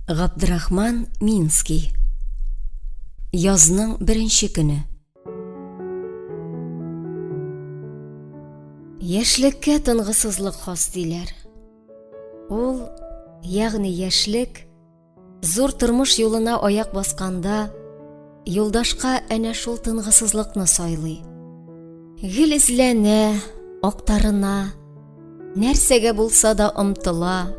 Габдрахман Минский. Язның беренче көне. Яшьлеккә тынгысызлык хас диләр. Ул, ягъни яшьлек, зур тормыш юлына аяк басканда, юлдашка әнә шул тынгысызлыкны сайлый. Гел эзләнә, актарына, Нәрсәгә булса да омтыла,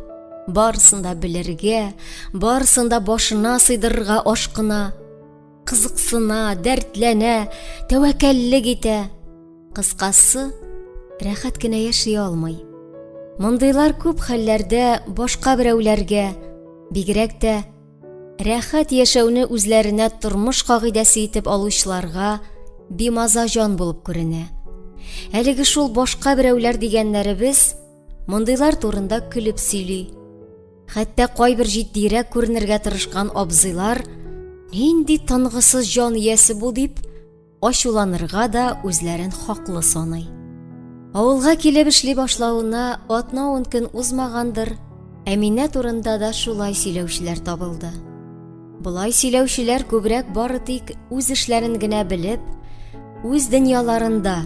барысын да белергә, барысын да башына сыйдырырга ашкына, кызыксына, дәртләнә, тәвәккәллек итә. Кыскасы, рәхәт кенә яши алмый. Мондыйлар күп хәлләрдә башка берәүләргә, бигрәк тә Рәхәт яшәүне үзләренә тормыш кагыйдәсе итеп алучыларга бимаза җан булып күренә. Әлеге шул башка берәүләр дигәннәребез мондыйлар турында көлеп сөйли. Хәтта кайбер җитдирәк күренергә тырышкан абзыйлар нинди тынгысыз җан иясе бу дип ачуланырга да үзләрен хаклы саный. Авылга килеп эшли башлавына атна-ун көн узмагандыр, Әминә турында да шулай сөйләүчеләр табылды. Болай сөйләүчеләр күбрәк бары тик үз эшләрен генә белеп, үз дөньяларында,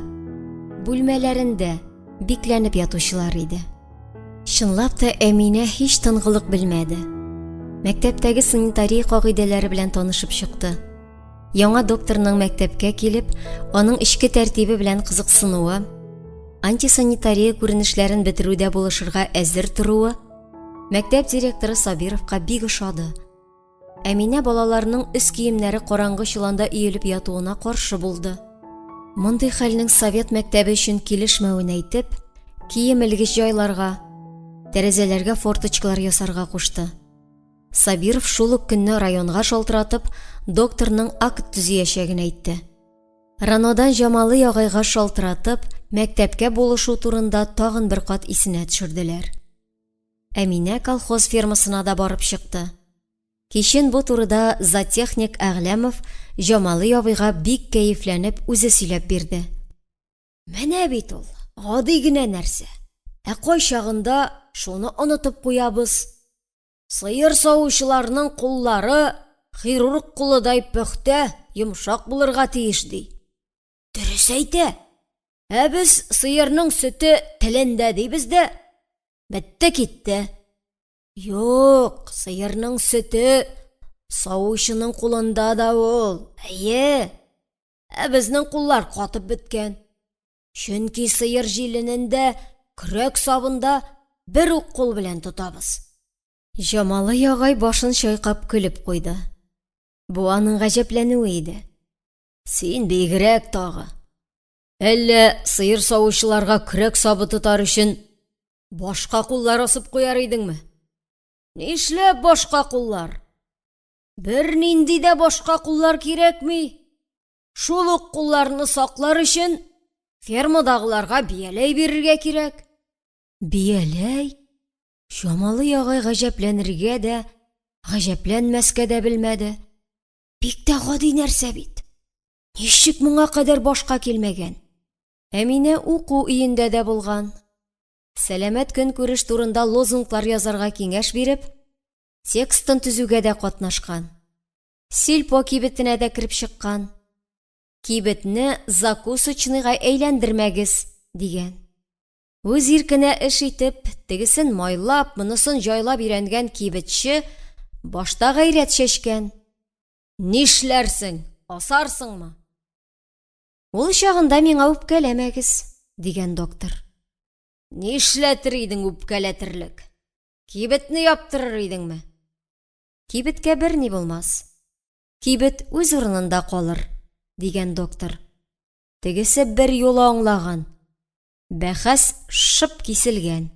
бүлмәләрендә бикләнеп ятучылар иде. Чынлап та Әминә һич тынгылык белмәде. Мәктәптәге санитария кагыйдәләре белән танышып чыкты. Яңа докторның мәктәпкә килеп, аның эчке тәртибе белән кызыксынуы, антисанитария күренешләрен бетерүдә булышырга әзер торуы мәктәп директоры Сабировка бик ошады. Әминә балаларның өс киемнәре караңгы чоланда өелеп ятуына каршы булды. Мондый хәлнең совет мәктәбе өчен килешмәвен әйтеп, кием элгеч җайларга, тәрәзәләргә форточкалар ясарга кушты. Сабиров шул ук көнне районга шалтыратып, докторның акт төзиячәген әйтте. Ранодан Җамалый агайга шалтыратып, мәктәпкә булышу турында тагын бер кат исенә төшерделәр. Әминә колхоз фермасына да барып чыкты. Кичен бу турыда зоотехник Әгъләмов Җамалый абыйга бик кәефләнеп үзе сөйләп бирде. Менә бит ул, гади генә нәрсә. Ә кайчагында шуны онытып куябыз. Сыер савучыларның куллары хирург кулыдай пөхтә, йомшак булырга тиеш, ди. Дөрес әйтә. Ә без сыерның сөте телендә дибез дә, бетте китте. Юк, сыерның сөте савучының кулында да ул. Әйе. Ә безнең куллар катып беткән. Чөнки сыер җиленен дә, көрәк сабын да бер үк кул белән тотабыз. Җамалый агай башын чайкап көлеп куйды. Бу аның гаҗәпләнүе иде. Син бигрәк тагы. Әллә сыер савучыларга көрәк сабы тотар өчен башка куллар асып куяр идеңме? Нишләп башка куллар? Бернинди дә башка куллар кирәкми. Шул ук кулларны саклар өчен фермадагыларга бияләй бирергә кирәк. Бияләй? Чамалы агай гаҗәпләнергә дә, гаҗәпләнмәскә дә белмәде. Бик тә гади нәрсә бит. Ничек моңа кадәр башка килмәгән? Әминә уку өендә дә булган. Сәламәт көнкүреш турында лозунглар язарга киңәш биреп, текстын төзүгә дә катнашкан. Сельпо кибетенә дә кереп чыккан. Кибетне закусочныйга әйләндермәгез, дигән. Үз иркенә эш итеп, тегесен майлап, монысын җайлап өйрәнгән кибетче башта гайрәт чәчкән. Нишләрсең, асарсыңмы? Ул чагында миңа үпкәләмәгез, дигән доктор. Нишләтер идең үпкәләтерлек? Кибетне яптырыр идеңме? Кибеткә берни булмас. Кибет үз урынында калыр, дигән доктор. Тегесе бер юлы аңлаган. Бәхәс шып киселгән.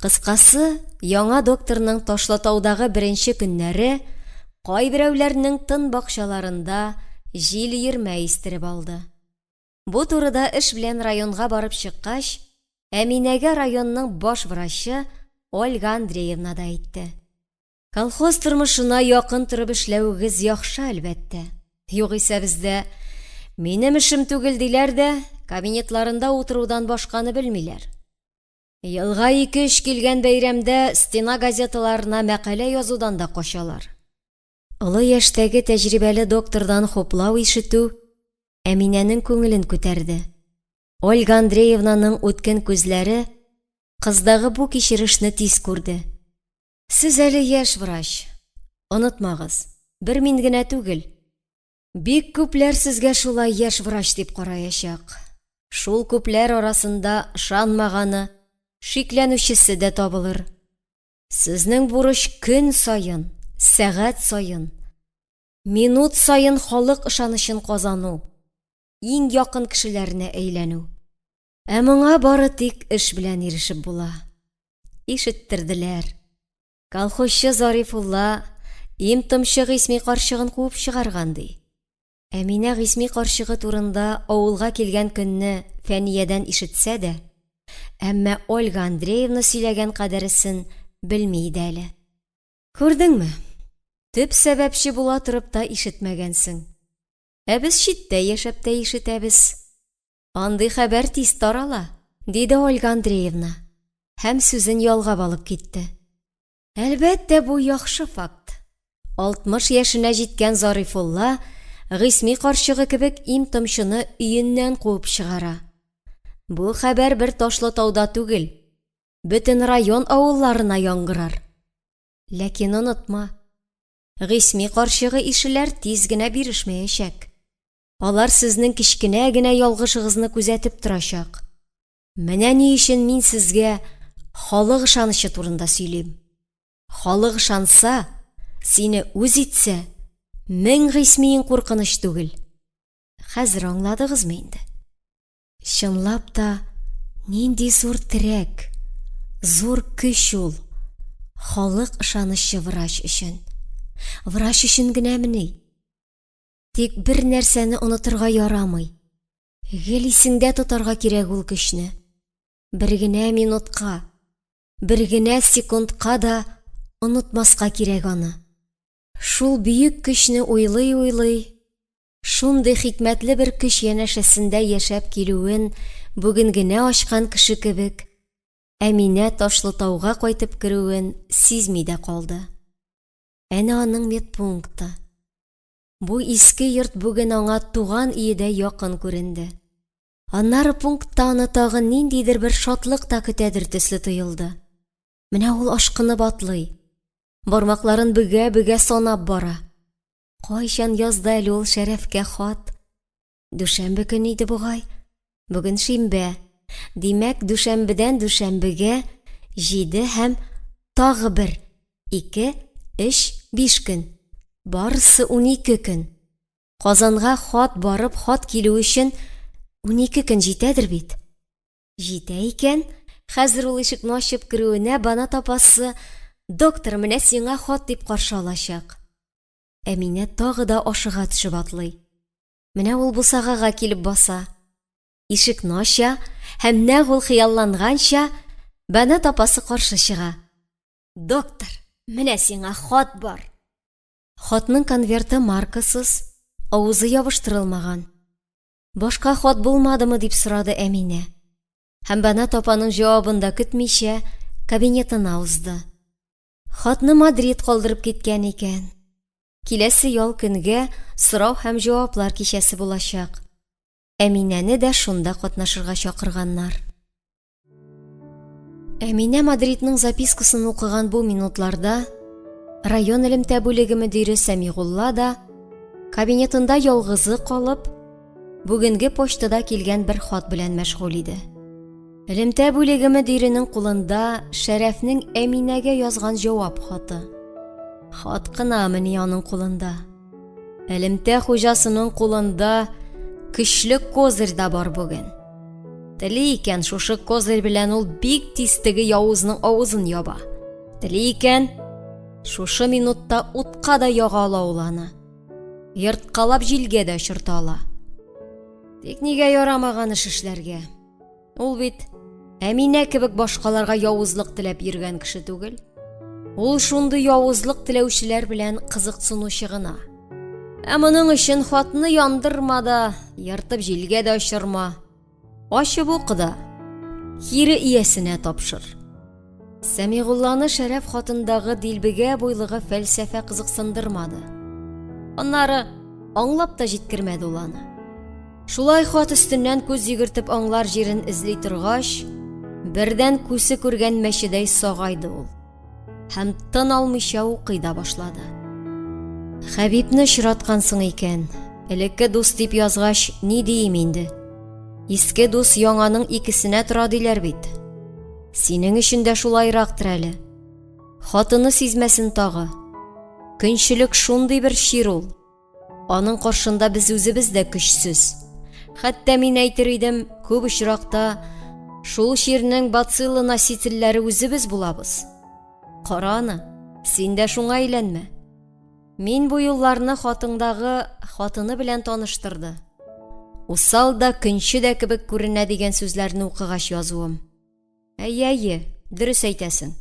Кыскасы, яңа докторның Ташлытаудагы беренче көннәре кайберәүләрнең тын бакчаларында җил йөрмә истереп алды. Бу турыда эш белән районга барып чыккач, Әминәгә районның баш врачы Ольга Андреевна да әйтте. Колхоз тормышына якын торып эшләвегез яхшы, әлбәттә. Югыйсә бездә минем эшем түгел диләр дә, кабинетларында утырудан башканы белмиләр. Елга ике-өч килгән бәйрәмдә стена газеталарына мәкалә язудан да качалар. Олы яшьтәге тәҗрибәле доктордан хуплау ишетү Әминәнең күңелен күтәрде. Ольга Андреевнаның үткен күзләре кыздагы бу кичерешне тиз күрде. Сез әле яшь врач. Онытмагыз, бер мин генә түгел. Бик күпләр сезгә шулай яшь врач дип караячак. Шул күпләр арасында ышанмаганы, шикләнүчесе дә табылыр. Сезнең бурыч көн саен, сәгать саен, минут саен халык ышанычын казану, иң якын кешеләренә әйләнү. Ә моңа бары тик эш белән ирешеп була. Ишеттерделәр. Колхозчы Зарифулла им-томчы Гыйсми карчыгын куып чыгарган, ди. Әминә Гыйсми карчыгы турында авылга килгән көнне Фәниядән ишетсә дә, әмма Ольга Андреевна сөйләгән кадәресен белми иде әле. Күрдеңме, төп сәбәпче була торып та ишетмәгәнсең. Ә без читтә яшәп тә ишетәбез. Андый хәбәр тиз тарала, диде Ольга Андреевна һәм сүзен ялгап алып китте. Әлбәттә, бу яхшы факт. 60 яшенә җиткән Зарифулла Гыйсми карчыгы кебек им-томчыны өеннән куып чыгара. Бу хәбәр бер ташлы тауда түгел, бөтен район авылларына яңгырар. Ләкин онытма, Гыйсми карчыгы ишеләр тиз генә бирешмәячәк. Алар сезнең кечкенә генә ялгышыгызны күзәтеп торачак. Менә ни өчен мин сезгә халык ышанычы турында сөйлим. Халык ышанса, сине үз итсә, мең Гыйсмиең куркыныч түгел. Хәзер аңладыгызмы инде? Чынлап та, нинди зур терәк, зур көч ул халык ышанычы врач өчен. Врач өчен генәмени? Тик бер нәрсәне онытырга ярамый. Гел исеңдә тотарга кирәк ул көчне. Бер генә минутка, бер генә секундка да онытмаска кирәк аны. Шул бөек көчне уйлый-уйлый, Шундый хикмәтле бер көч янәшәсендә яшәп килүен бүген генә ачкан кеше кебек, Әминә Ташлытауга кайтып керүен сизми дә калды. Әнә аның медпункты. Бу иске йорт бүген аңа туган өедәй якын күренде. Аннары пунктта аны тагын ниндидер бер шатлык та көтәдер төсле тоелды. Менә ул ашкынып атлый, бармакларын бөгә-бөгә санап бара. Кайчан язды әле ул Шәрәфкә хат? Дүшәмбе көне иде бугай. Бүген шимбә. Димәк, дүшәмбедән дүшәмбегә җиде һәм тагы бер, ике, өч, биш көн. Барысы 12 көн. Казанга хат барып, хат килү өчен 12 көн җитәдер бит? Җитә икән, хәзер ул ишекне ачып керүенә Банат апасы, Доктор, менә сиңа хат дип каршы алачак. Әминә тагы да ашыга төшеп атлый. Менә ул бусагага килеп баса. Ишекне ача һәм нәкъ ул хыялланганча Бәнат апасы каршы чыга. Доктор, менә сиңа хат бар. Хатның конверты маркасыз, авызы ябыштырылмаган. Башка хат булмадымы дип сорады Әминә. Һәм Бәнат апаның җавабын да көтмичә, кабинетына узды. Хатны Мадрид калдырып киткән икән. Киләсе ял көнгә сорау һәм җаваплар кичәсе булачак. Әминәне дә шунда катнашырга чакырганнар. Әминә Мадридның запискасын укыган бу минутларда район элемтә бүлеге мөдире Сәмигулла да кабинетында ялгызы калып, бүгенге почтада килгән бер хат белән мәшгуль иде. Элемтә бүлеге мөдиренең кулында Шәрәфнең Әминәгә язган җавап хаты. Хат кынамыни аның кулында? Элемтә хуҗасының кулында көчле козырь да бар бүген. Тели икән, шушы козырь белән ул бик тиз теге явызның авызын яба. Тели икән, шушы минутта утка да яга ала ул аны. Ерткалап җилгә дә очырта ала. Тик нигә ярамаган эш эшләргә? Ул бит Әминә кебек башкаларга явызлык теләп йөргән кеше түгел. Ул шундый явызлык теләүчеләр белән кызыксынучы гына. Ә моның өчен хатны яндырма да, ертып җилгә дә очырма. Ачып укы да. Кире иясенә тапшыр. Сәмигулланы Шәрәф хатындагы дилбегә буйлыгы фәлсәфә кызыксындырмады. Аннары аңлап та җиткермәде ул аны. Шулай хат өстеннән күз йөгертеп аңлар җирен эзли торгач, бердән күсе күргән мәчедәй сагайды ул. Һәм тын алмыйча укый да башлады. Хәбибне очраткансың икән. Элекке дус дип язгач, ни диим инде? Иске дус яңаның икесенә тора диләр бит. Синең өчен дә шулайрактыр әле. Хатыны сизмәсен тагы. Көнчелек шундый бер чир ул. Аның каршында без үзебез дә көчсез. Хәтта мин әйтер идем, күп очракта шул чирнең бацилла носительләре үзебез булабыз. Кара аны, син дә шуңа әйләнмә. Мин бу юлларны хатыңдагы хатыны белән таныштырды. Усал да, көнче дә кебек күренә дигән сүзләрне укыгач язуым. Әйе, әйе, дөрес әйтәсең.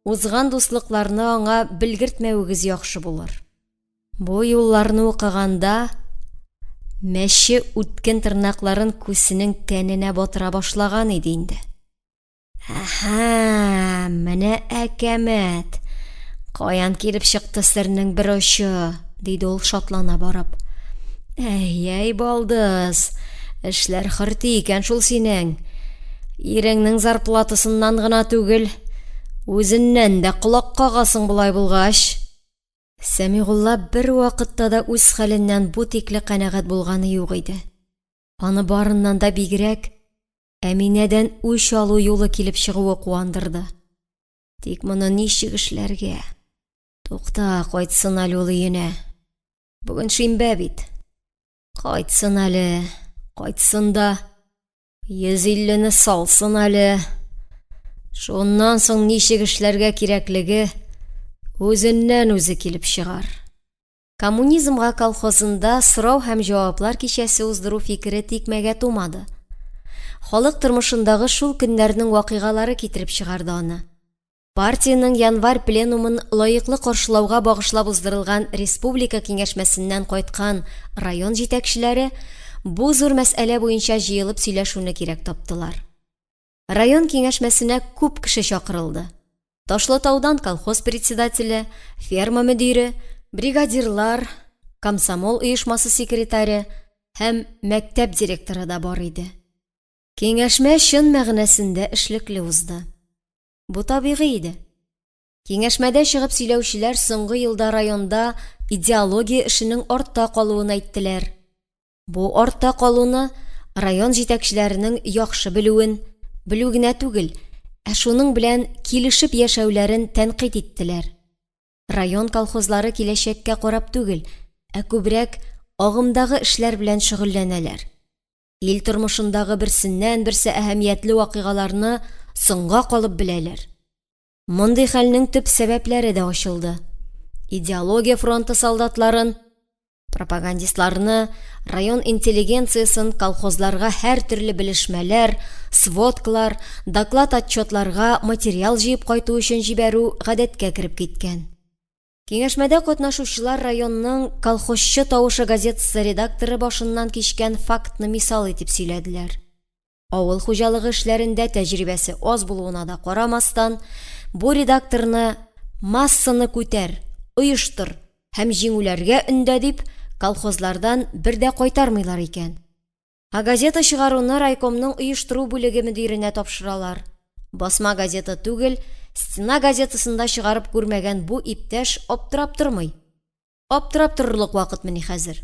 Узган дуслыкларны аңа белгертмәвегез яхшы булыр. Бу юлларны укыганда, мәче үткен тырнакларын күсенең тәненә батыра башлаган иде инде. Әһә, менә әкәмәт! Каян килеп чыкты сернең бер очы, диде ул шатлана барып. Әй-әй, балдыз, эшләр хөрти икән шул синең. Иреңнең зарплатасыннан гына түгел, үзеннән дә колак кагасың болай булгач. Сәмигулла бервакытта да үз хәленнән бу тикле канәгать булганы юк иде. Аны барыннан да бигрәк Әминәдән үч алу юлы килеп чыгуы куандырды. Тик моны ничек эшләргә? Тукта, кайтсын әле ул өенә. Бүген шимбә бит. Кайтсын әле, кайтсын да. 150-не салсын әле. Шуннан соң ничек эшләргә кирәклеге үзеннән-үзе килеп чыгар. Коммунизмга колхозында сорау һәм җаваплар кичәсе уздыру фикере тикмәгә тумады. Халык тормышындагы шул көннәрнең вакыйгалары китереп чыгарды аны. Партиянең январь пленумын лаеклы каршылауга багышлап уздырылган республика киңәшмәсеннән кайткан район җитәкчеләре бу зур мәсьәлә буенча җыелып сөйләшүне кирәк таптылар. Район киңәшмәсенә күп кеше чакырылды. Ташлытаудан колхоз председателе, ферма мөдире, бригадирлар, комсомол оешмасы секретаре һәм мәктәп директоры да бар иде. Киңәшмә чын мәгънәсендә эшлекле узды. Бу табигый иде. Киңәшмәдә чыгып сөйләүчеләр соңгы елда районда идеология эшенең артта калуын әйттеләр. Бу артта калуны район җитәкчеләренең яхшы белүен, белү генә түгел, ә шуның белән килешеп яшәүләрен тәнкыйть иттеләр. Район колхозлары киләчәккә карап түгел, ә күбрәк агымдагы эшләр белән шөгыльләнәләр. Ил тормышындагы берсеннән-берсе әһәмиятле вакыйгаларны соңга калып беләләр. Мондый хәлнең төп сәбәпләре дә ачылды. Идеология фронты солдатларын, пропагандистларны, район интеллигенциясен колхозларга һәртөрле белешмәләр, сводкалар, доклад-отчетларга материал җыеп кайту өчен җибәрү гадәткә кереп киткән. Киңәшмәдә катнашучылар районның Колхозчы тавышы газетасы редакторы башыннан кичкән фактны мисал итеп сөйләделәр. Авыл хуҗалыгы эшләрендә тәҗрибәсе аз булуына да карамастан, бу редакторны массаны күтәр, оештыр һәм җиңүләргә өндә дип, колхозлардан бер дә кайтармыйлар икән. Ә газета чыгаруны райкомның оештыру бүлеге мөдиренә тапшыралар. Басма газета түгел, стена газетасын да чыгарып күрмәгән бу иптәш аптырап тормый. Аптырап торырлык вакытмыни хәзер?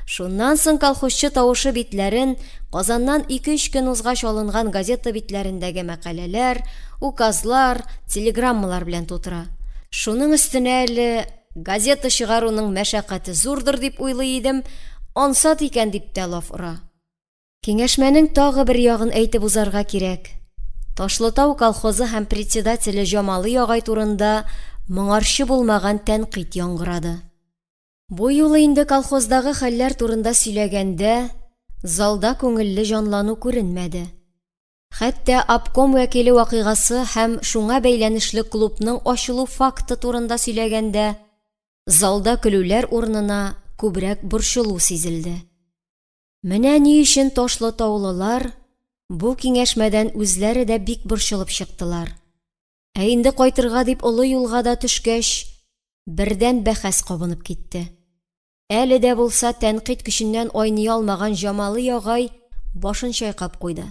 Шуннан соң колхозчы тавышы битләрен Казаннан ике-өч көн узгач алынган газета битләрендәге мәкаләләр, указлар, телеграммалар белән тутыра. Шуның өстенә әле газета чыгаруның мәшәкате зурдыр дип уйлый идем, ансат икән дип тә лаф ора. Киңәшмәнең тагы бер ягын әйтеп узарга кирәк. Ташлытау колхозы һәм председателе Җамалый агай турында моңарчы булмаган тәнкыйть яңгырады. Бу юлы инде колхоздагы хәлләр турында сөйләгәндә, залда күңелле җанлану күренмәде. Хәтта обком вәкиле вакыйгасы һәм шуңа бәйләнешле клубның ачылу факты турында сөйләгәндә, залда көлүләр урынына күбрәк борчылу сизелде. Менә ни өчен ташлытаулылар Бу киңәшмәдән үзләре дә бик борчылып чыктылар. Ә инде кайтырга дип олы юлга да төшкәч, бердән бәхәс кабынып китте. Әле дә булса тәнкыйть көченнән айный алмаган Җамалый агай башын чайкап куйды.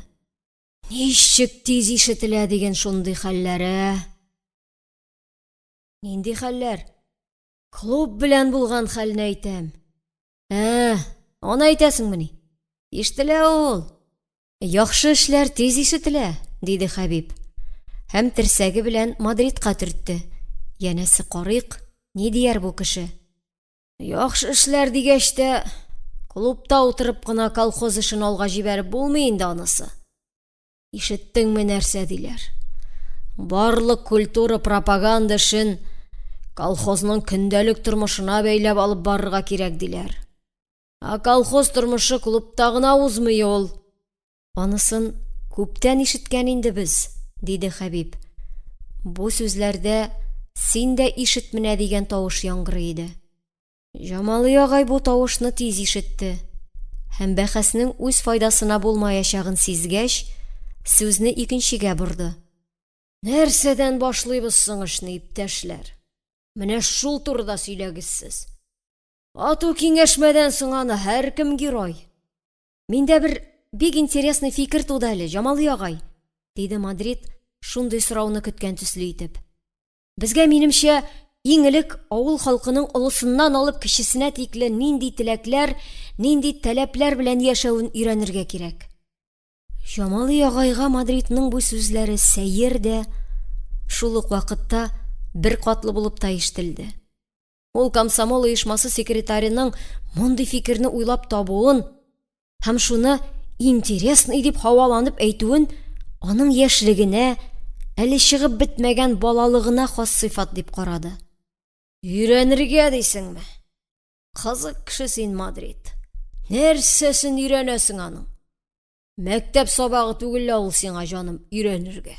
Ничек тиз ишетелә диген шундый хәлләр, ә? Нинди хәлләр? Клуб белән булган хәлне әйтәм. Ә, аны әйтәсеңмени? Ишетелә ул. Яхшы эшләр тиз ишетелә, диде Хәбиб. Һәм терсәге белән Мадридка төртте. Янәсе карыйк, ни дияр бу кеше? Яхшы эшләр дигәч тә, клубта утырып кына колхоз эшен алга җибәреп булмый инде анысы. Ишеттеңме нәрсә диләр? Барлык культура пропаганда эшен колхозның көндәлек тормышына бәйләп алып барырга кирәк диләр. Ә колхоз тормышы клубта гына узмый ул. Анысын күптән ишеткән инде без, диде Хәбиб. Бу сүзләрдә син дә ишет менә дигән тавыш яңгырый иде. Җамалый агай бу тавышны тиз ишетте һәм бәхәснең үз файдасына булмаячагын сизгәч, сүзне икенчегә борды. Нәрсәдән башлыйбыз соң эшне, иптәшләр? Менә шул турыда сөйләгез сез. Ату киңәшмәдән соң аны һәркем герой. Миндә бер бик интересный фикер туды әле, Җамалый агай, диде Мадрид, шундый сорауны көткән төсле итеп. Безгә, минемчә, иң элек авыл халкының олысыннан алып кечесенә тикле нинди теләкләр, нинди таләпләр белән яшәвен өйрәнергә кирәк. Җамалый агайга Мадридның бу сүзләре сәер дә, шул ук вакытта беркатлы булып та ишетелде. Ул комсомол оешмасы секретареның мондый фикерне уйлап табуын һәм шуны интересный дип һаваланып әйтүен аның яшьлегенә, әле чыгып бетмәгән балалыгына хас сыйфат дип карады. Өйрәнергә дисеңме? Кызык кеше син, Мадрид. Нәрсәсен өйрәнәсең аның? Мәктәп сабагы түгел лә ул сиңа, җаным, өйрәнергә.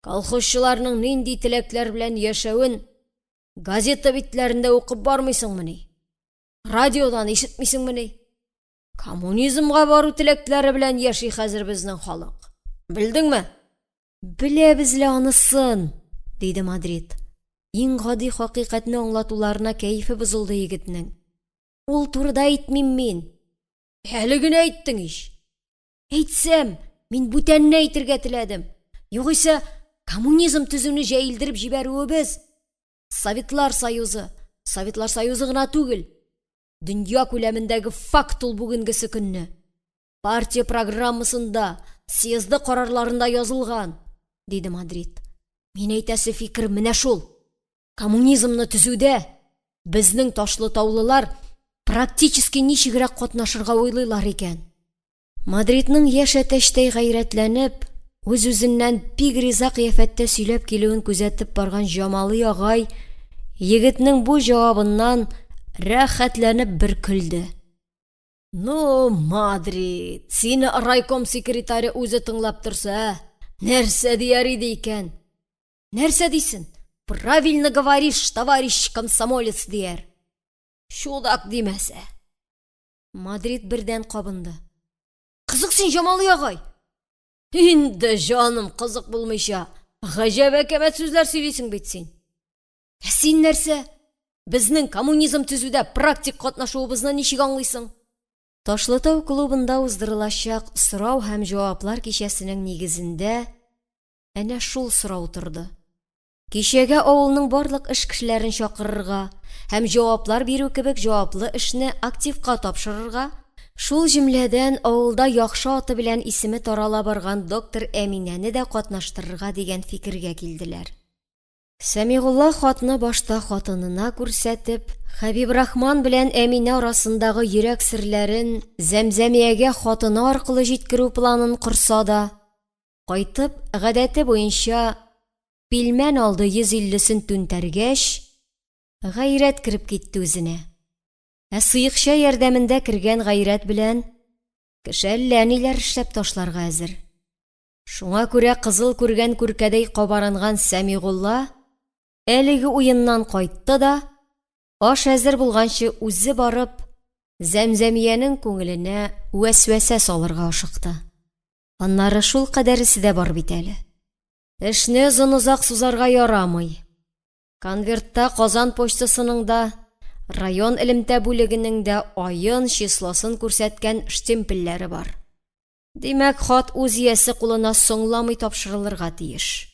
Колхозчыларның нинди теләкләр белән яшәвен газета битләрендә укып бармыйсыңмыни? Радиодан ишетмисеңмени? Коммунизмга бару теләкләре белән яши хәзер безнең халык. Белдеңме? Беләбез лә анысын, диде Мадрид. Иң гади хакыйкатьне аңлатуларына кәефе бозылды егетнең. Ул турыда әйтмим мин. Әле генә әйттең ич. Әйтсәм, мин бүтәнне әйтергә теләдем. Югыйсә, коммунизм төзүне җәелдереп җибәрүебез Советлар Союзы, Советлар Союзы гына түгел, дөнья күләмендәге факт ул бүгенгесе көнне. Партия программасында, съезды карарларында язылган, диде Мадрид. Мин әйтәсе фикер менә шул. Коммунизмны төзүдә безнең ташлытаулылар практически ничегрәк катнашырга уйлыйлар икән? Мадридның яшь әтәчтәй гайрәтләнеп, үз-үзеннән бик риза кыяфәттә сөйләп килүен күзәтеп барган Җамалый агай егетнең бу җавабыннан рәхәтләнеп бер көлде. Ну, Мадрид, сине райком секретаре үзе тыңлап торса, ә? Нәрсә дияр иде икән? Нәрсә дисен? Правильно говоришь, товарищ комсомолец, дияр. Чудак димәсә. Мадрид бердән кабынды. Кызык син, Җамалый агай! Инде, җаным, кызык булмыйча, гаҗәп әкәмәт сүзләр сөйлисең бит син. Ә син нәрсә? Безнең коммунизм төзүдә практик катнашуыбызны ничек аңлыйсың? Ташлытау клубында уздырылачак сорау һәм җаваплар кичәсенең нигезендә әнә шул сорау торды. Кичәгә авылның барлык эш кешеләрен чакырырга һәм җаваплар бирү кебек җаваплы эшне активка тапшырырга, шул җөмләдән авылда яхшы аты белән исеме тарала барган доктор Әминәне дә катнаштырырга дигән фикергә килделәр. Сәмигулла хатны башта хатынына күрсәтеп, Хәбибрахман белән Әминә арасындагы йөрәк серләрен Зәмзәмиягә хатыны аркылы җиткерү планын корса да, кайтып, гадәте буенча, Пилмән алды йөз иллесен түнтәргәч, гайрәт кереп китте үзенә. Ә сыекча ярдәмендә кергән гайрәт белән кеше әллә ниләр эшләп ташларга әзер. Шуңа күрә кызыл күргән күркәдәй кабарынган Сәмигулла әлеге уеннан кайтты да, аш әзер булганчы үзе барып, Зәмзәмиянең күңеленә вәсвәсә салырга ашыкты. Аннары шул кадәресе дә бар бит әле. Эшне озын-озак сузарга ярамый. Конвертта Казан почтасының да, район элемтә бүлегенең дә аен, числосын күрсәткән штемпельләре бар. Димәк, хат үз иясе кулына соңламый тапшырылырга тиеш.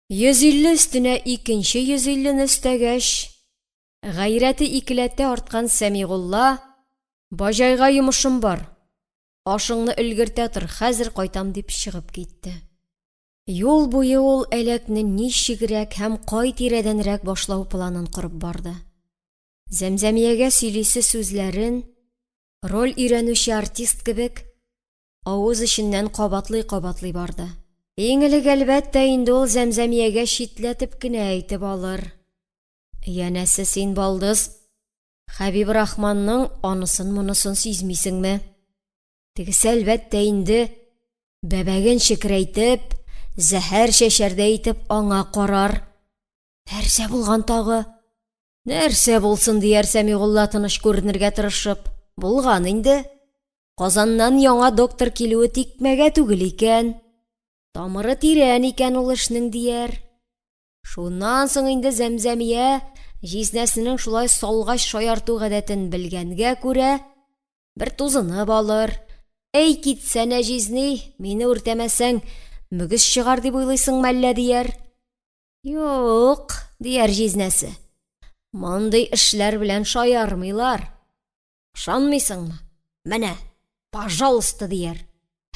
150 өстенә икенче 150-не өстәгәч, гайрәте икеләтә арткан Сәмигулла, Баҗайга йомышым бар, ашыңны өлгертә тор, хәзер кайтам, дип чыгып китте. Юл буе ул әләкне ничегрәк һәм кай тирәдәнрәк башлау планын корып барды. Зәмзәмиягә сөйлисе сүзләрен, роль өйрәнүче артист кебек, авыз эченнән кабатлый-кабатлый барды. Иң элек, әлбәттә, инде ул Зәмзәмиягә читләтеп кенә әйтеп алыр. Янәсе, син, балдыз, Хәбибрахманның анысын-монысын сизмисеңме? Тегесе, әлбәттә инде, бәбәген чекрәйтеп, зәһәр чәчәрдәй итеп аңа карар. Нәрсә булган тагы? Нәрсә булсын, дияр Сәмигулла тыныч күренергә тырышып. Булган инде. Казаннан яңа доктор килүе тикмәгә түгел икән. Тамыры тирән икән ул эшнең, дияр. Шуннан соң инде Зәмзәмия җизнәсенең шулай салгач шаярту гадәтен белгәнгә күрә, бер тузынып алыр. Әй, китсәнә, җизни, мине үртәмәсәң, мөгез чыгар дип уйлыйсыңмы әллә, дияр. Юк, дияр җизнәсе. Мондый эшләр белән шаярмыйлар. Ышанмыйсыңмы? Менә, пожалуйста, дияр.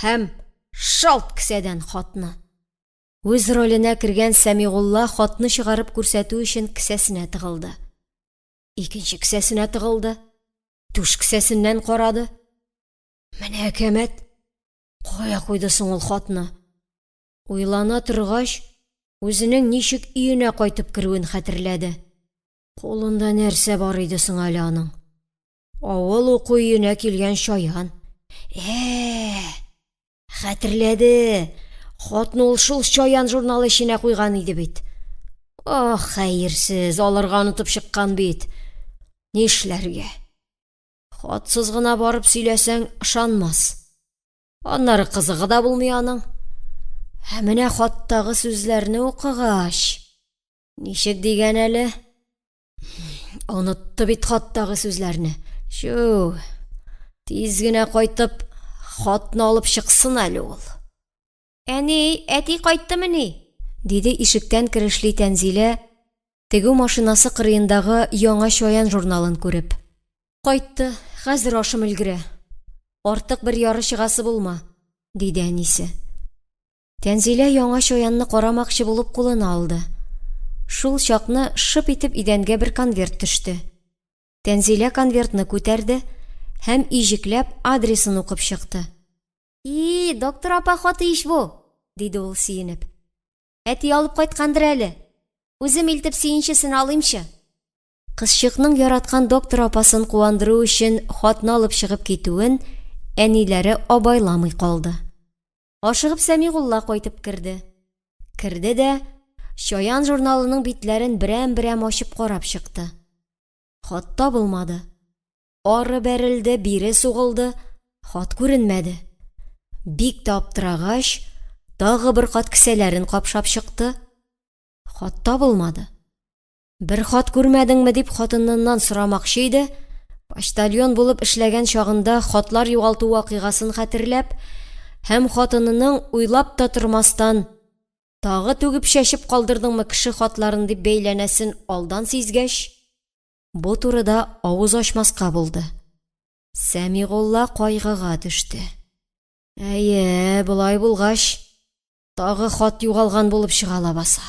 Һәм шалт кесәдән хатны. Үз роленә кергән Сәмигулла хатны чыгарып күрсәтү өчен кесәсенә тыгылды. Икенче кесәсенә тыгылды. Түш кесәсеннән карады. Менә әкәмәт! Кая куйды соң ул хатны? Уйлана торгач, үзенең ничек өенә кайтып керүен хәтерләде. Кулында нәрсә бар иде соң әле аның? Авыл уку өенә килгән чаян. Ә, хәтерләде. Хатны ул шул чаян журналы эченә куйган иде бит. Ах, хәерсез, алырга онытып чыккан бит. Нишләргә? Хатсыз гына барып сөйләсәң, ышанмас. Аннары кызыгы да булмый аның. Ә менә хаттагы сүзләрне укыгач, ничек дигән әле? Онытты бит хаттагы сүзләрне. Чү, тиз генә кайтып, хатны алып чыксын әле ул. Әни, әти кайттымыни? диде ишектән керешли Тәнзилә, тегү машинасы кырыендагы яңа Чаян журналын күреп. Кайтты, хәзер ашым өлгерә. Артык бер яры чыгасы булма, диде әнисе. Тәнзилә яңа чаянны карамакчы булып кулына алды. Шул чакны шып итеп идәнгә бер конверт төште. Тәнзилә конвертны күтәрде һәм иҗекләп адресын укып чыкты. И, доктор апа хаты ич бу, диде ул сөенеп. Әти алып кайткандыр әле. Үзем илтеп сөенчесен алыймчы. Кызчыкның яраткан доктор апасын куандыру өчен хатны алып чыгып китүен әниләре абайламый калды. Ашыгып Сәмигулла кайтып керде. Керде дә Чаян журналының битләрен берәм-берәм ачып карап чыкты. Хат табылмады. Ары бәрелде, бире сугылды, хат күренмәде. Бик тә аптырагач, тагы бер кат кесәләрен капшап чыкты. Хат табылмады. Бер хат күрмәдеңме дип хатыныннан сорамакчы иде, почтальон булып эшләгән чагында хатлар югалту вакыйгасын хәтерләп һәм хатынының уйлап та тормастан, тагы түгеп-чәчеп калдырдыңмы кеше хатларын дип бәйләнәсен алдан сизгәч, бу турыда авыз ачмаска булды. Сәмигулла кайгыга төште. Әйе, болай булгач, тагы хат югалган булып чыга лабаса.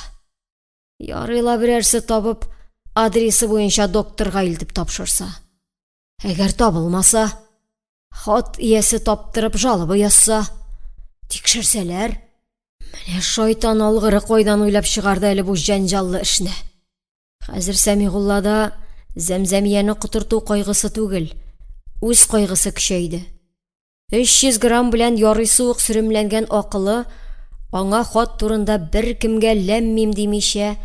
Ярый ла берәрсе табып, адресы буенча докторга илтеп тапшырса. Әгәр табылмаса, хат иясе таптырып жалоба язса, тикшерсәләр, менә шайтан алгыры кайдан уйлап чыгарды әле бу җәнҗаллы эшне. Хәзер Сәмигуллада Зәмзәмияне котырту кайгысы түгел, үз кайгысы көчәйде. 300 грамм белән ярыйсы ук сөремләнгән акылы аңа хат турында беркемгә ләм-мим димичә,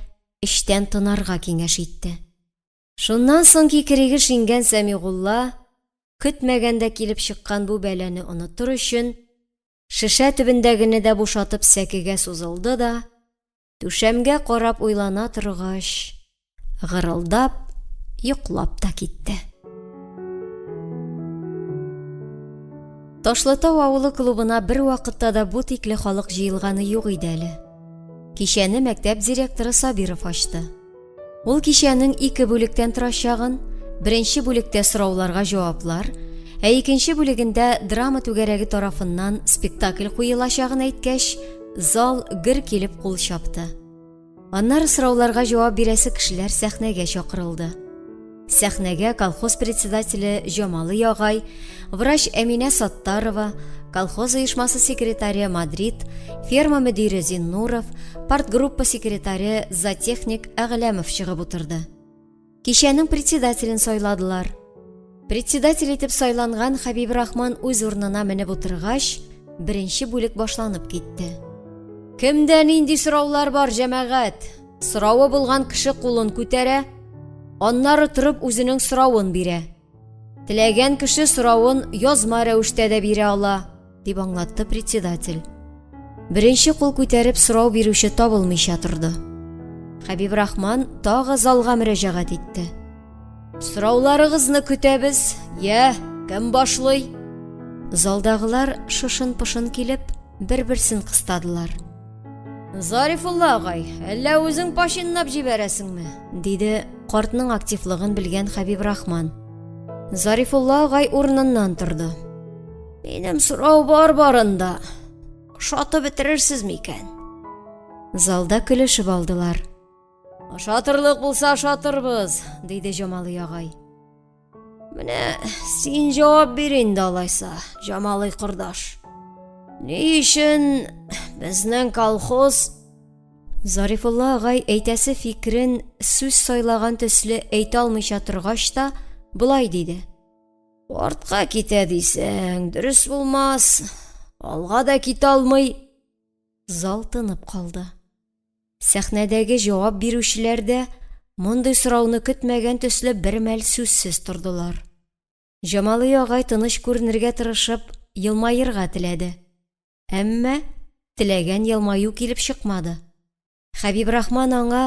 эчтән тынарга киңәш итте. Шуннан соң кикриге шиңгән Сәмигулла, көтмәгәндә килеп чыккан бу бәлане онытыр өчен, Шешә төбендәгене дә бушатып сәкегә сузылды да, түшәмгә карап уйлана торгач, гырылдап йоклап та китте. Ташлытау авылы клубына бер вакытта да бу тикле халык җыелганы юк иде әле. Кичәне мәктәп директоры Сабиров ачты. Ул кичәнең ике бүлектән торачагын, беренче бүлектә сорауларга җаваплар, ә икенче бүлегендә драма түгәрәге тарафыннан спектакль куелачагын әйткәч, зал гөр килеп кул чапты. Аннары сорауларга җавап бирәсе кешеләр сәхнәгә чакырылды. Сәхнәгә колхоз председателе Җамалый агай, врач Әминә Саттарова, колхоз оешмасы секретаре Мадрид, ферма мөдире Зиннуров, партгруппа секретаре зоотехник Әгъләмов чыгып утырды. Кичәнең председателен сайладылар. Председатель итеп сайланган Хәбибрахман үз урынына менеп утыргач, беренче бүлек башланып китте. Кемдә нинди сораулар бар, җәмәгать? Соравы булган кеше кулын күтәрә, аннары торып үзенең соравын бирә. Теләгән кеше соравын язма рәвештә дә бирә ала, дип аңлатты председатель. Беренче кул күтәреп сорау бирүче табылмыйча торды. Хәбибрахман тагы залга мөрәҗәгать итте. Сорауларыгызны көтәбез. Я, кем башлый? Залдагылар шышын-пышын килеп, бер-берсен кыстадылар. Зарифулла агай, әллә үзең пашинлап җибәрәсеңме? диде картның активлыгын белгән Хәбибрахман. Зарифулла агай урыныннан торды. Минем сорау бар барында. Ошатып бетерерсез микән? Залда көлешеп алдылар. Ошатырлык булса ошатырбыз, диде Җамалый агай. Менә син җавап бир инде алайса, Җамалый кордаш. Ни өчен безнең колхоз Зарифулла агай әйтәсе фикерен сүз сайлаган төсле әйтә алмыйча торгач та, болай диде. Артка китә дисәң, дөрес булмас. Алга да китә алмый. Зал тынып калды. Сәхнәдәге җавап бирүчеләр дә мондый сорауны көтмәгән төсле бер мәл сүзсез тордылар. Җамалый агай тыныч күренергә тырышып, елмаерга теләде. Әмма теләгән елмаю килеп чыкмады. Хәбибрахман аңа,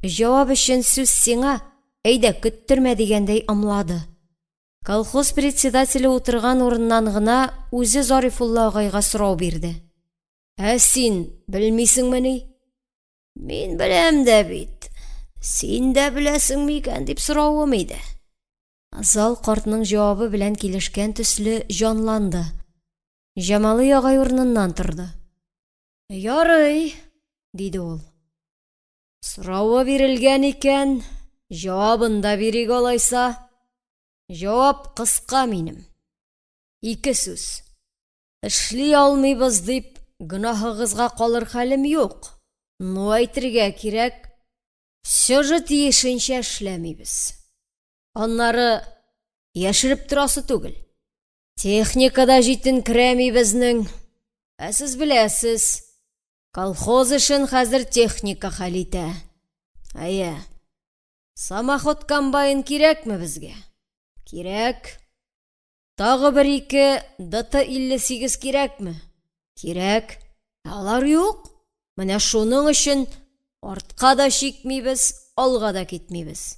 Җавап өчен сүз сиңа, әйдә, көттермә дигәндәй ымлады. Колхоз председателе утырган урыннан гына үзе Зарифулла агайга сорау бирде. Ә син белмисеңмени? Мин беләм дә бит. Син дә беләсеңме икән дип соравым иде. Зал картның җавабы белән килешкән төсле җанланды. Җамалый агай урыныннан торды. Ярый, диде ул. Соравы бирелгән икән, җавабын да бирик алайса. Җавап кыска минем. Ике сүз. Эшли алмыйбыз дип, гөнаһыгызга калыр хәлем юк. Но әйтергә кирәк, все же тиешенчә эшләмибез. Аннары яшереп торасы түгел. Техника да җитенкерәми безнең. Ә сез беләсез, колхоз эшен хәзер техника хәл итә. Әйе. Самоход комбайн кирәкме безгә? Кирәк. Тагы бер-ике ДТ-58 кирәкме? Кирәк. Ә алар юк. Менә шуның өчен артка да чикмибез, алга да китмибез.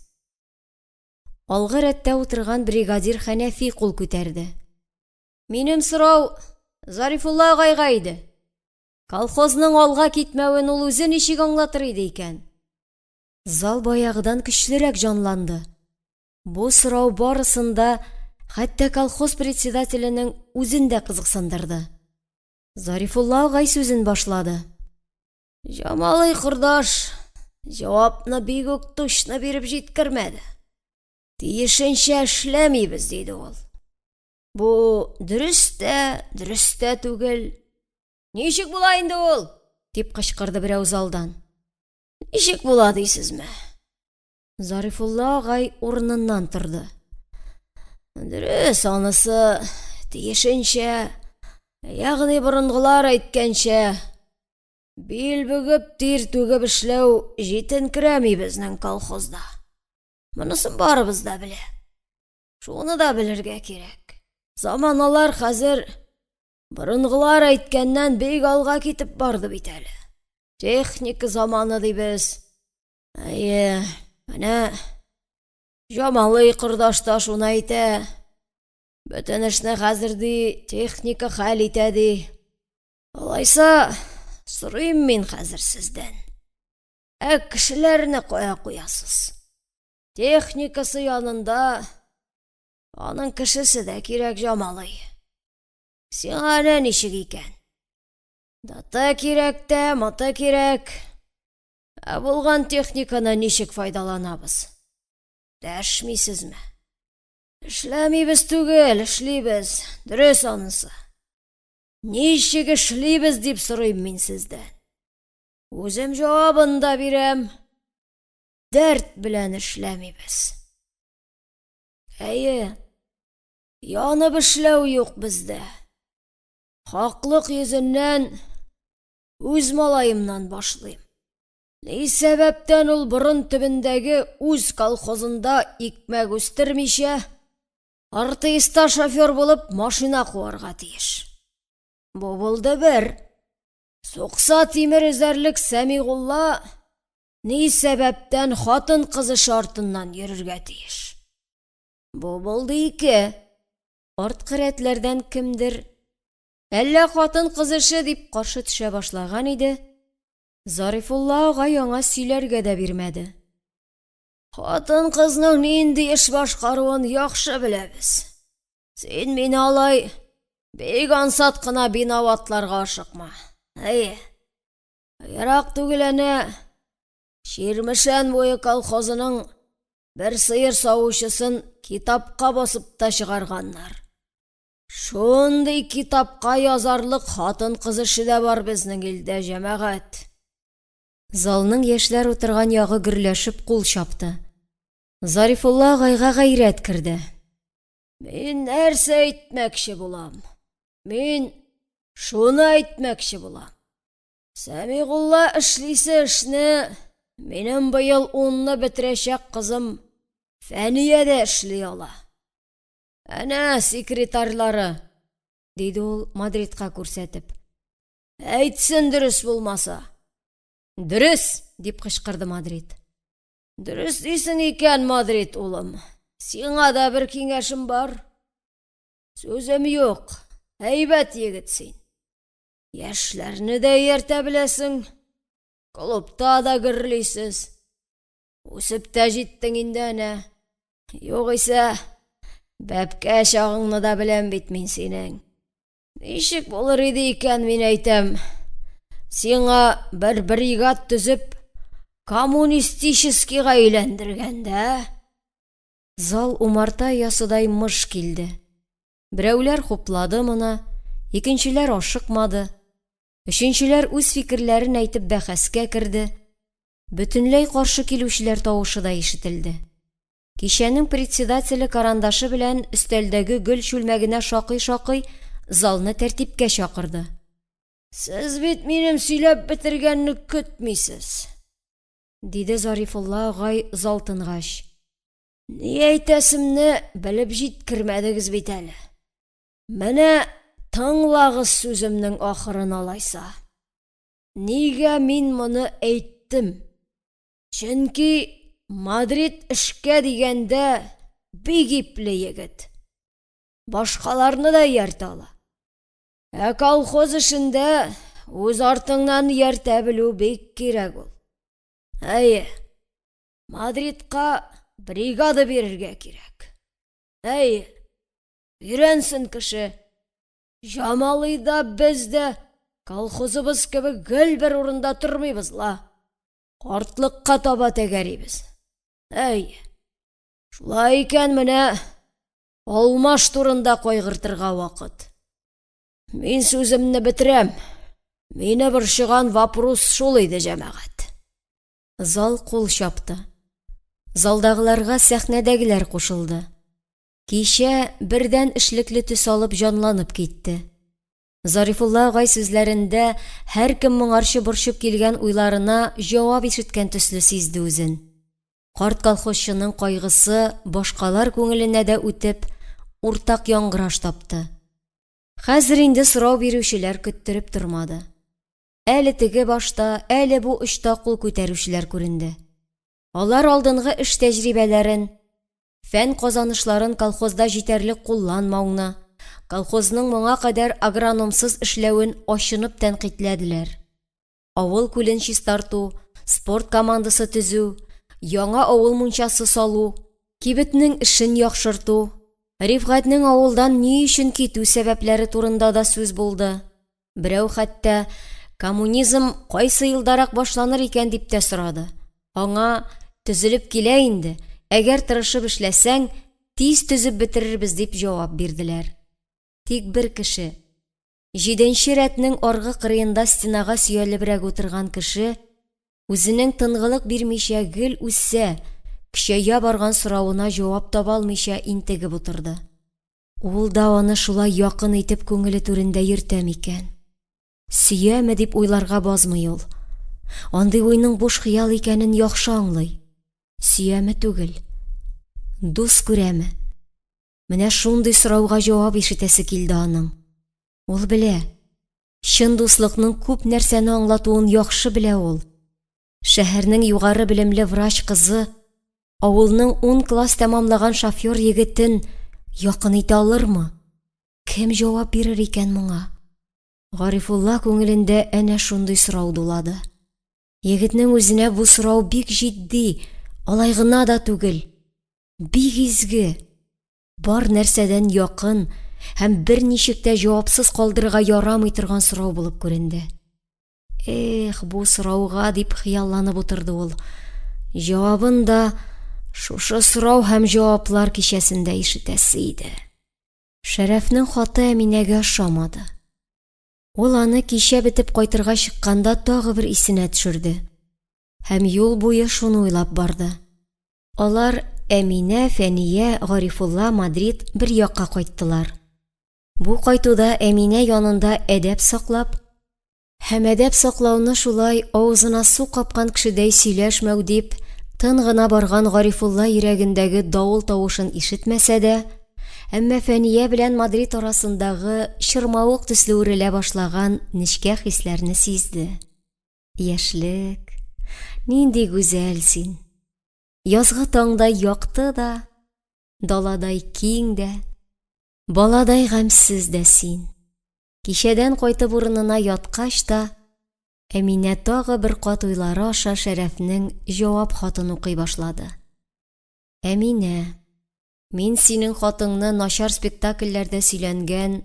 Алгы рәттә утырган бригадир Хәнәфи кул күтәрде. Минем сорау Зарифулла агайга иде. Колхозның алга китмәвен ул үзе ничек аңлатыр иде икән? Зал баягыдан көчлерәк җанланды. Бу сорау барысын да, хәтта колхоз председателенең үзен дә кызыксындырды. Зарифулла агай сүзен башлады. Җамалый кордаш җавапны бик үк точно биреп җиткермәде. Тиешенчә эшләмибез, диде ул. Бу дөрес тә, дөрес тә түгел. Ничек була инде ул? дип кычкырды берәү залдан. Ничек була дисезме? Зарифулла агай урыныннан торды. Дөрес, анысы тиешенчә, ягъни борынгылар әйткәнчә, бил бөгеп, тир түгеп эшләү җитенкерәми безнең колхозда. Монысын барыбыз да белә. Шуны да белергә кирәк. Заманалар хәзер. Борынгылар әйткәннән бик алга китеп барды бит әле. Техника заманы дибез. Әйе, менә Җамалый кордаш та шуны әйтә. Бөтен эшне хәзер ди техника хәл итә ди. Алайса, сорыйм мин хәзер сездән. Ә кешеләрне кая куясыз? Техникасы янында аның кешесе дә кирәк, Җамалый. Сиңа әнә ничек икән? Дата кирәк тә, мата кирәк. Ә булган техниканы ничек файдаланабыз? Дәшмисезме? Эшләмибез түгел, эшлибез. Дөрес анысы. Ничек эшлибез дип сорыйм мин сездән. Үзем җавабын да бирәм. Дәрт белән эшләмибез. Әйе, янып эшләү юк бездә. Хаклык йөзеннән үз малаемнан башлыйм. Ни сәбәптән ул борын төбендәге үз колхозында икмәк үстермичә, артиста шофер булып машина куарга тиеш? Бу булды бер. Сукса тимер өзәрлек Сәмигулла ни сәбәптән хатын-кыз эше артыннан йөрергә тиеш? Бу булды ике. Арткы рәтләрдән кемдер, Әллә хатын-кыз эше, дип каршы төшә башлаган иде, Зарифулла агай аңа сөйләргә дә бирмәде. Хатын-кызның нинди эш башкаруын яхшы беләбез. Син мине алай бик ансат кына биноватларга ашыкма. Әйе. Ерак түгел әнә Чирмешән буе колхозының бер сыер савучысын китапка басып та чыгарганнар. Шундый китапка язарлык хатын-кыз эше дә бар безнең илдә, җәмәгать. Залның яшьләр утырган ягы гөрләшеп кул чапты. Зарифулла агайга гайрәт керде. Мин нәрсә әйтмәкче булам? Мин шуны әйтмәкче булам. Сәмигулла эшлисе эшне минем быел унны бетерәчәк кызым Фәния дә эшли ала. Әнә секретарьлары, диде ул Мадридка күрсәтеп. Әйтсен дөрес булмаса. Дөрес, дип кычкырды Мадрид. Дөрес дисең икән, Мадрид улым. Сиңа да бер киңәшем бар. Сүзем юк, әйбәт егет син. Яшьләрне дә ияртә беләсең. Клубта да гөрлисез. Үсеп тә җиттең инде әнә. Югыйсә, бәбкә чагыңны да беләм бит мин синең. Ничек булыр иде икән, мин әйтәм. Сиңа бер бригад төзеп, коммунистическийга әйләндергәндә. Зал умарта оясыдай мыж килде. Берәүләр хуплады моны, икенчеләр ашыкмады, өченчеләр үз фикерләрен әйтеп бәхәскә керде. Бөтенләй каршы килүчеләр тавышы да ишетелде. Кичәнең председателе карандашы белән өстәлдәге гөл чүлмәгенә шакый-шакый залны тәртипкә чакырды. Сез бит минем сөйләп бетергәнне көтмисез, диде Зарифулла агай зал тынгач. Ни әйтәсемне белеп җиткермәдегез бит әле. Менә тыңлагыз сүземнең ахырын алайса. Нигә мин моны әйттем? Чөнки Мадрид эшкә дигәндә бик ипле егет. Башкаларны да ияртә ала. Ә колхоз эшендә үз артыңнан ияртә белү бик кирәк ул. Әйе, Мадридка бригада бирергә кирәк. Әйе, өйрәнсен кеше. Җамалый да, без дә колхозыбыз кебек гел бер урында тормыйбыз ла. Картлыкка таба тәгәрибез. Әй, шулай икән менә алмаш турында кайгыртырга вакыт. Мин сүземне бетерәм. Мине борчыган вопрос шул иде, җәмәгать. Зал кул чапты. Залдагыларга сәхнәдәгеләр кушылды. Кичә бердән эшлекле төс алып җанланып китте. Зарифулла агай сүзләрендә һәркем моңарчы борчып килгән уйларына җавап ишеткән төсле сизде үзен. Карт колхозчының кайгысы башкалар күңеленә дә үтеп, уртак яңгыраш тапты. Хәзер инде сорау бирүчеләр көттереп тормады. Әле теге башта, әле бу очта кул күтәрүчеләр күренде. Алар алдынгы эш тәҗрибәләрен, фән казанышларын колхозда җитәрлек кулланмауны, колхозның моңа кадәр агрономсыз эшләвен ачынып тәнкыйтьләделәр. Авыл күлен чистарту, спорт командасы төзү, яңа авыл мунчасы салу, кибетнең эшен яхшырту, Рифгатьнең авылдан ни өчен китү сәбәпләре турында да сүз булды. Берәү хәтта коммунизм кайсы елдарак башланыр икән дип тә сорады. Аңа төзелеп килә инде, әгәр тырышып эшләсәң, тиз төзеп бетерербез дип җавап бирделәр. Тик бер кеше, җиденче рәтнең аргы кырыенда стенага сөялебрәк утырган кеше, үзенең тынгылык бирмичә гел үсә, көчәя барган соравына җавап таба алмыйча интегеп утырды. Ул да аны шулай якын итеп күңеле түрендә йөртә микән? Сөяме дип уйларга базмый ул. Андый уйның буш хыял икәнен яхшы аңлый. Сөяме түгел, дус күрәме? Менә шундый сорауга җавап ишетәсе килде аның. Ул белә, чын дуслыкның күп нәрсәне аңлатуын яхшы белә ул. Шәһәрнең югары белемле врач кызы авылның ун класс тәмамлаган шофер егетен якын итә алырмы? Кем җавап бирер икән моңа? Гарифулла күңелендә әнә шундый сорау дулады. Егетнең үзенә бу сорау бик җитди, алай гына да түгел, бик изге, бар нәрсәдән якын һәм берничек тә җавапсыз калдырырга ярамый торган сорау булып күренде. Эх, бу сорауга дип хыялланып утырды ул. Җавабын да шушы сорау һәм җаваплар кичәсендә ишетәсе иде. Шәрәфнең хаты Әминәгә ошамады. Ул аны кичә бетеп кайтырга чыкканда тагы бер исенә төшерде. Һәм юл буе шуны уйлап барды. Алар Әминә, Фәния, Гарифулла, Мадрид бер якка кайттылар. Бу кайтуда Әминә янында әдәп саклап, һәм әдәп саклауны шулай авызына су капкан кешедәй сөйләшмәү дип, тын гына барган Гарифулла йөрәгендәге давыл тавышын ишетмәсә дә, әмма Фәния белән Мадрид арасындагы чырмавык төсле үрелә башлаган нечкә хисләрне сизде. Яшьлек, нинди гүзәл син! Язгы таңдай якты да, даладай киң дә, Баладай гамьсез дә син. Кичәдән кайтып урынына яткач та, Әминә тагы бер кат уйлары аша Шәрәфнең җавап хатын укый башлады. Әминә, мин синең хатыңны начар спектакльләрдә сөйләнгән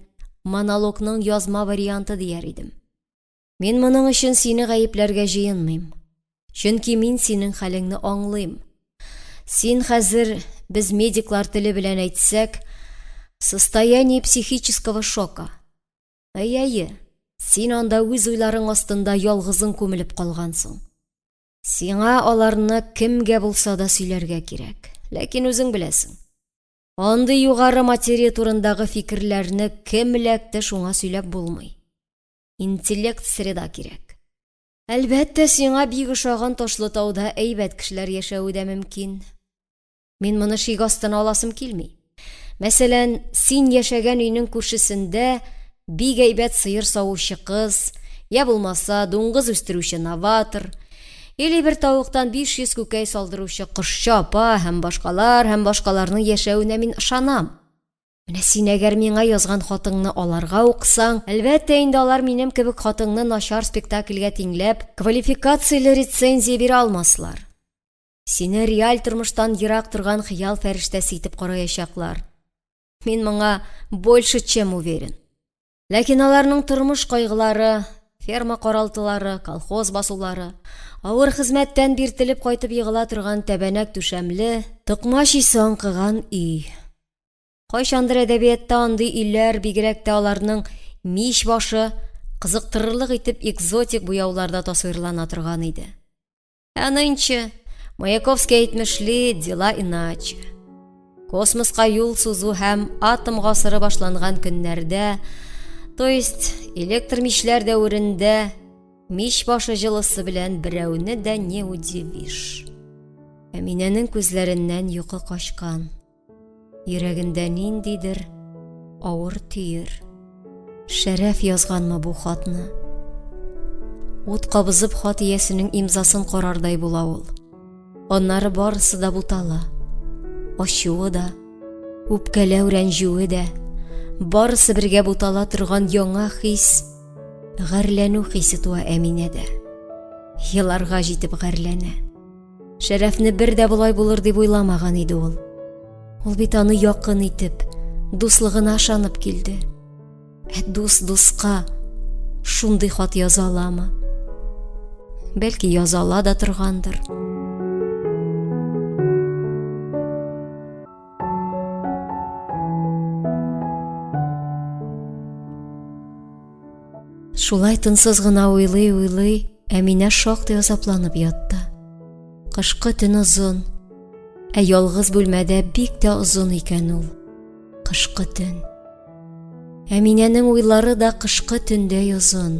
монологның язма варианты дияр идем. Мин моның өчен сине гаепләргә җыенмыйм. Чөнки мин синең хәлеңне аңлыйм. Син хәзер, без медиклар теле белән әйтсәк, в состоянии психического шока. Әй-әйе, син анда үз уйларың астында ялгызың күмелеп калгансың. Сиңа аларны кемгә булса да сөйләргә кирәк. Ләкин үзең беләсең. Андый югары материя турындагы фикерләрне кем эләкте, шуңа сөйләп булмый. Интеллект среда кирәк. Әлбәттә, сиңа бик ошаган Ташлытауда әйбәт кешеләр яшәве дә мөмкин. Мин моны шик астына аласым килми. Мәсәлән, син яшәгән өйнең күршесендә бик әйбәт сыер савучы кыз, я булмаса, дуңгыз үстерүче новатор, или бер тавыктан 500 күкәй салдыручы кошчы апа һәм башкалар һәм башкаларның яшәвенә мин ышанам. Менә син әгәр миңа язган хатыңны аларга укысаң, әлбәттә инде алар минем кебек хатыңны начар спектакльгә тиңләп, квалификацияле рецензия бирә алмаслар. Сине реаль тормыштан ерак торган хыял фәрештәсе итеп караячаклар. Мин моңа больше чем уверен. Ләкин аларның тормыш кайгылары, ферма каралтылары, колхоз басулары, авыр хезмәттән биртелеп кайтып егыла торган тәбәнәк түшәмле, токмач исе аңкыган өй. Кайчандыр әдәбиятта андый өйләр, бигрәк тә аларның мич башы, кызыктырырлык итеп экзотик буяуларда тасвирлана торган иде. Ә нынче, Маяковский әйтмешли, дела иначе. Космоска юл сузу һәм атом гасыры башланган көннәрдә, то есть электр мичләр дәверендә, мич башы җылысы белән берәүне дә не удивишь. Әминәнең күзләреннән йокы качкан. Йөрәгендә ниндидер авыр төер. Шәрәф язганмы бу хатны? Ут кабызып хат иясенең имзасын карардай була ул. Аннары барысы да бутала. Ачуы да, үпкәләү рәнҗүе дә, барысы бергә бутала торган яңа хис, гарьләнү хисе туа Әминәдә. Еларга җитеп гарьләнә. Шәрәфне бер дә болай булыр дип уйламаган иде ул. Ул бит аны якын итеп, дуслыгына ышанып килде. Ә дус дуска шундый хат яза аламы? Бәлки яза ала да торгандыр. Шулай тынсыз гына уйлый-уйлый, Әминә шактый азапланып ятты. Кышкы төн озын, ә ялгыз бүлмәдә бик тә озын икән ул. Кышкы төн. Әминәнең уйлары да кышкы төндәй озын.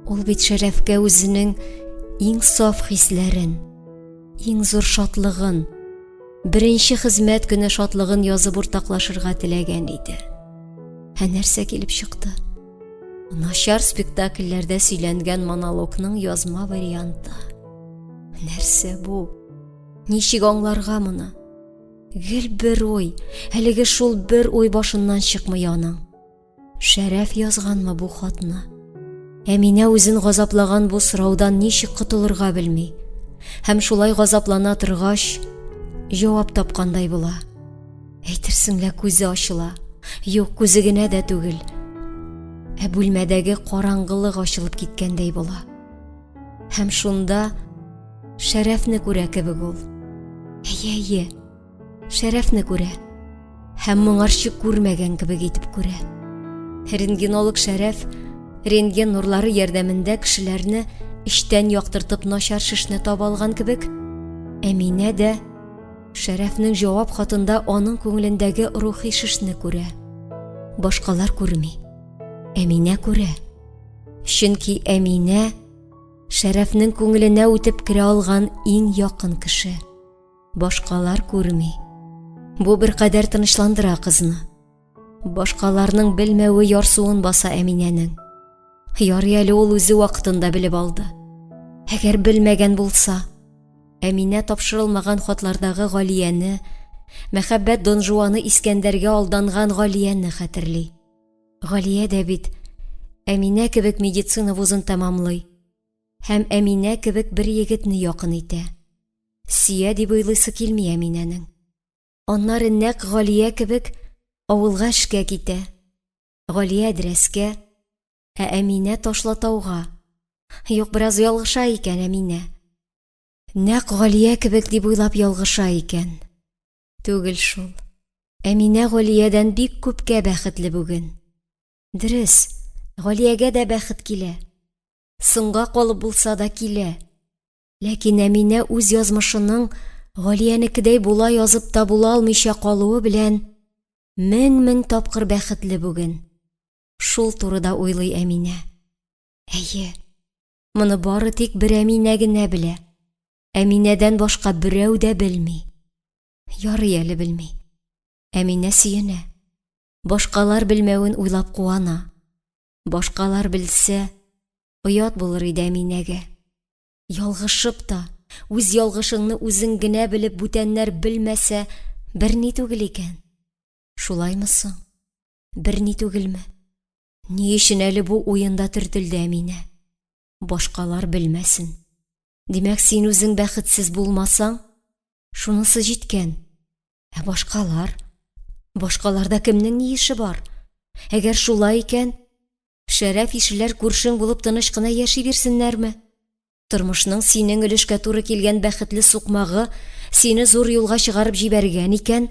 Ул бит Шәрәфкә үзенең иң саф хисләрен, иң зур шатлыгын, беренче хезмәт көне шатлыгын язып уртаклашырга теләгән иде. Ә нәрсә килеп чыкты? Начар спектакльләрдә сөйләнгән монологның язма варианты. Нәрсә бу? Ничек аңларга моны? Гел бер уй, әлеге шул бер уй башыннан чыкмый аның. Шәрәф язганмы бу хатны? Әминә үзен газаплаган бу сораудан ничек котылырга белми. Һәм шулай газаплана торгач, җавап тапкандай була. Әйтерсең лә күзе ачыла. Юк, күзе генә дә түгел. Ә бүлмәдәге караңгылык ачылып киткәндәй була. Һәм шунда Шәрәфне күрә кебек ул. Әйе, әйе. Шәрәфне күрә. Һәм моңарчы күрмәгән кебек итеп күрә. Рентгенолог Шәрәф рентген нурлары ярдәмендә кешеләрне эчтән яктыртып начар шешне таба алган кебек, Әминә дә Шәрәфнең җавап хатында аның күңелендәге рухи шешне күрә. Башкалар күрми. Әминә күрә. Чөнки Әминә Шәрәфнең күңеленә үтеп керә алган иң якын кеше. Башкалар күрми. Бу беркадәр тынычландыра кызны. Башкаларның белмәве ярсуын баса Әминәнең. Ярый әле ул үзе вакытында белеп алды. Әгәр белмәгән булса, Әминә тапшырылмаган хатлардагы Галияне, мәхәббәт Дон Жуаны Искәндәргә алданган Галияне хәтерли. Галия дә бит Әминә кебек медицина вузын тәмамлый һәм Әминә кебек бер егетне якын итә. Сөя дип уйлыйсы килми Әминәнең. Аннары нәкъ Галия кебек авылга эшкә китә. Галия Әдрәскә, ә Әминә Ташлатауга. Юк, бераз ялгыша икән Әминә. Нәкъ Галия кебек дип уйлап ялгыша икән. Түгел шул. Әминә Галиядән бик күпкә бәхетле бүген. Дөрес, Галиягә дә бәхет килә. Соңга калып булса да килә. Ләкин Әминә үз язмышының Галиянекедәй була язып та була алмыйча калуы белән мең-мең тапкыр бәхетле бүген. Шул турыда уйлый Әминә. Әйе, моны бары тик бер Әминә генә белә. Әминәдән башка берәү дә белми. Ярый әле белми. Әминә сөенә. Башкалар белмәвен уйлап куана. Башкалар белсә, оят булыр иде Әминәгә. Ялгышып та, үз ялгышыңны үзең генә белеп бүтәннәр белмәсә, берни түгел икән. Шулаймы соң? Берни түгелме? Ни өчен әле бу уенда төртелде Әминә? Башкалар белмәсен. Димәк, син үзең бәхетсез булмасаң, шунысы җиткән. Ә башкалар? Башкаларда кемнең ни эше бар? Әгәр шулай икән, Шәрәф ишеләр күршең булып тыныч кына яши бирсеннәрме? Тормышның синең өлешкә туры килгән бәхетле сукмагы сине зур юлга чыгарып җибәргән икән,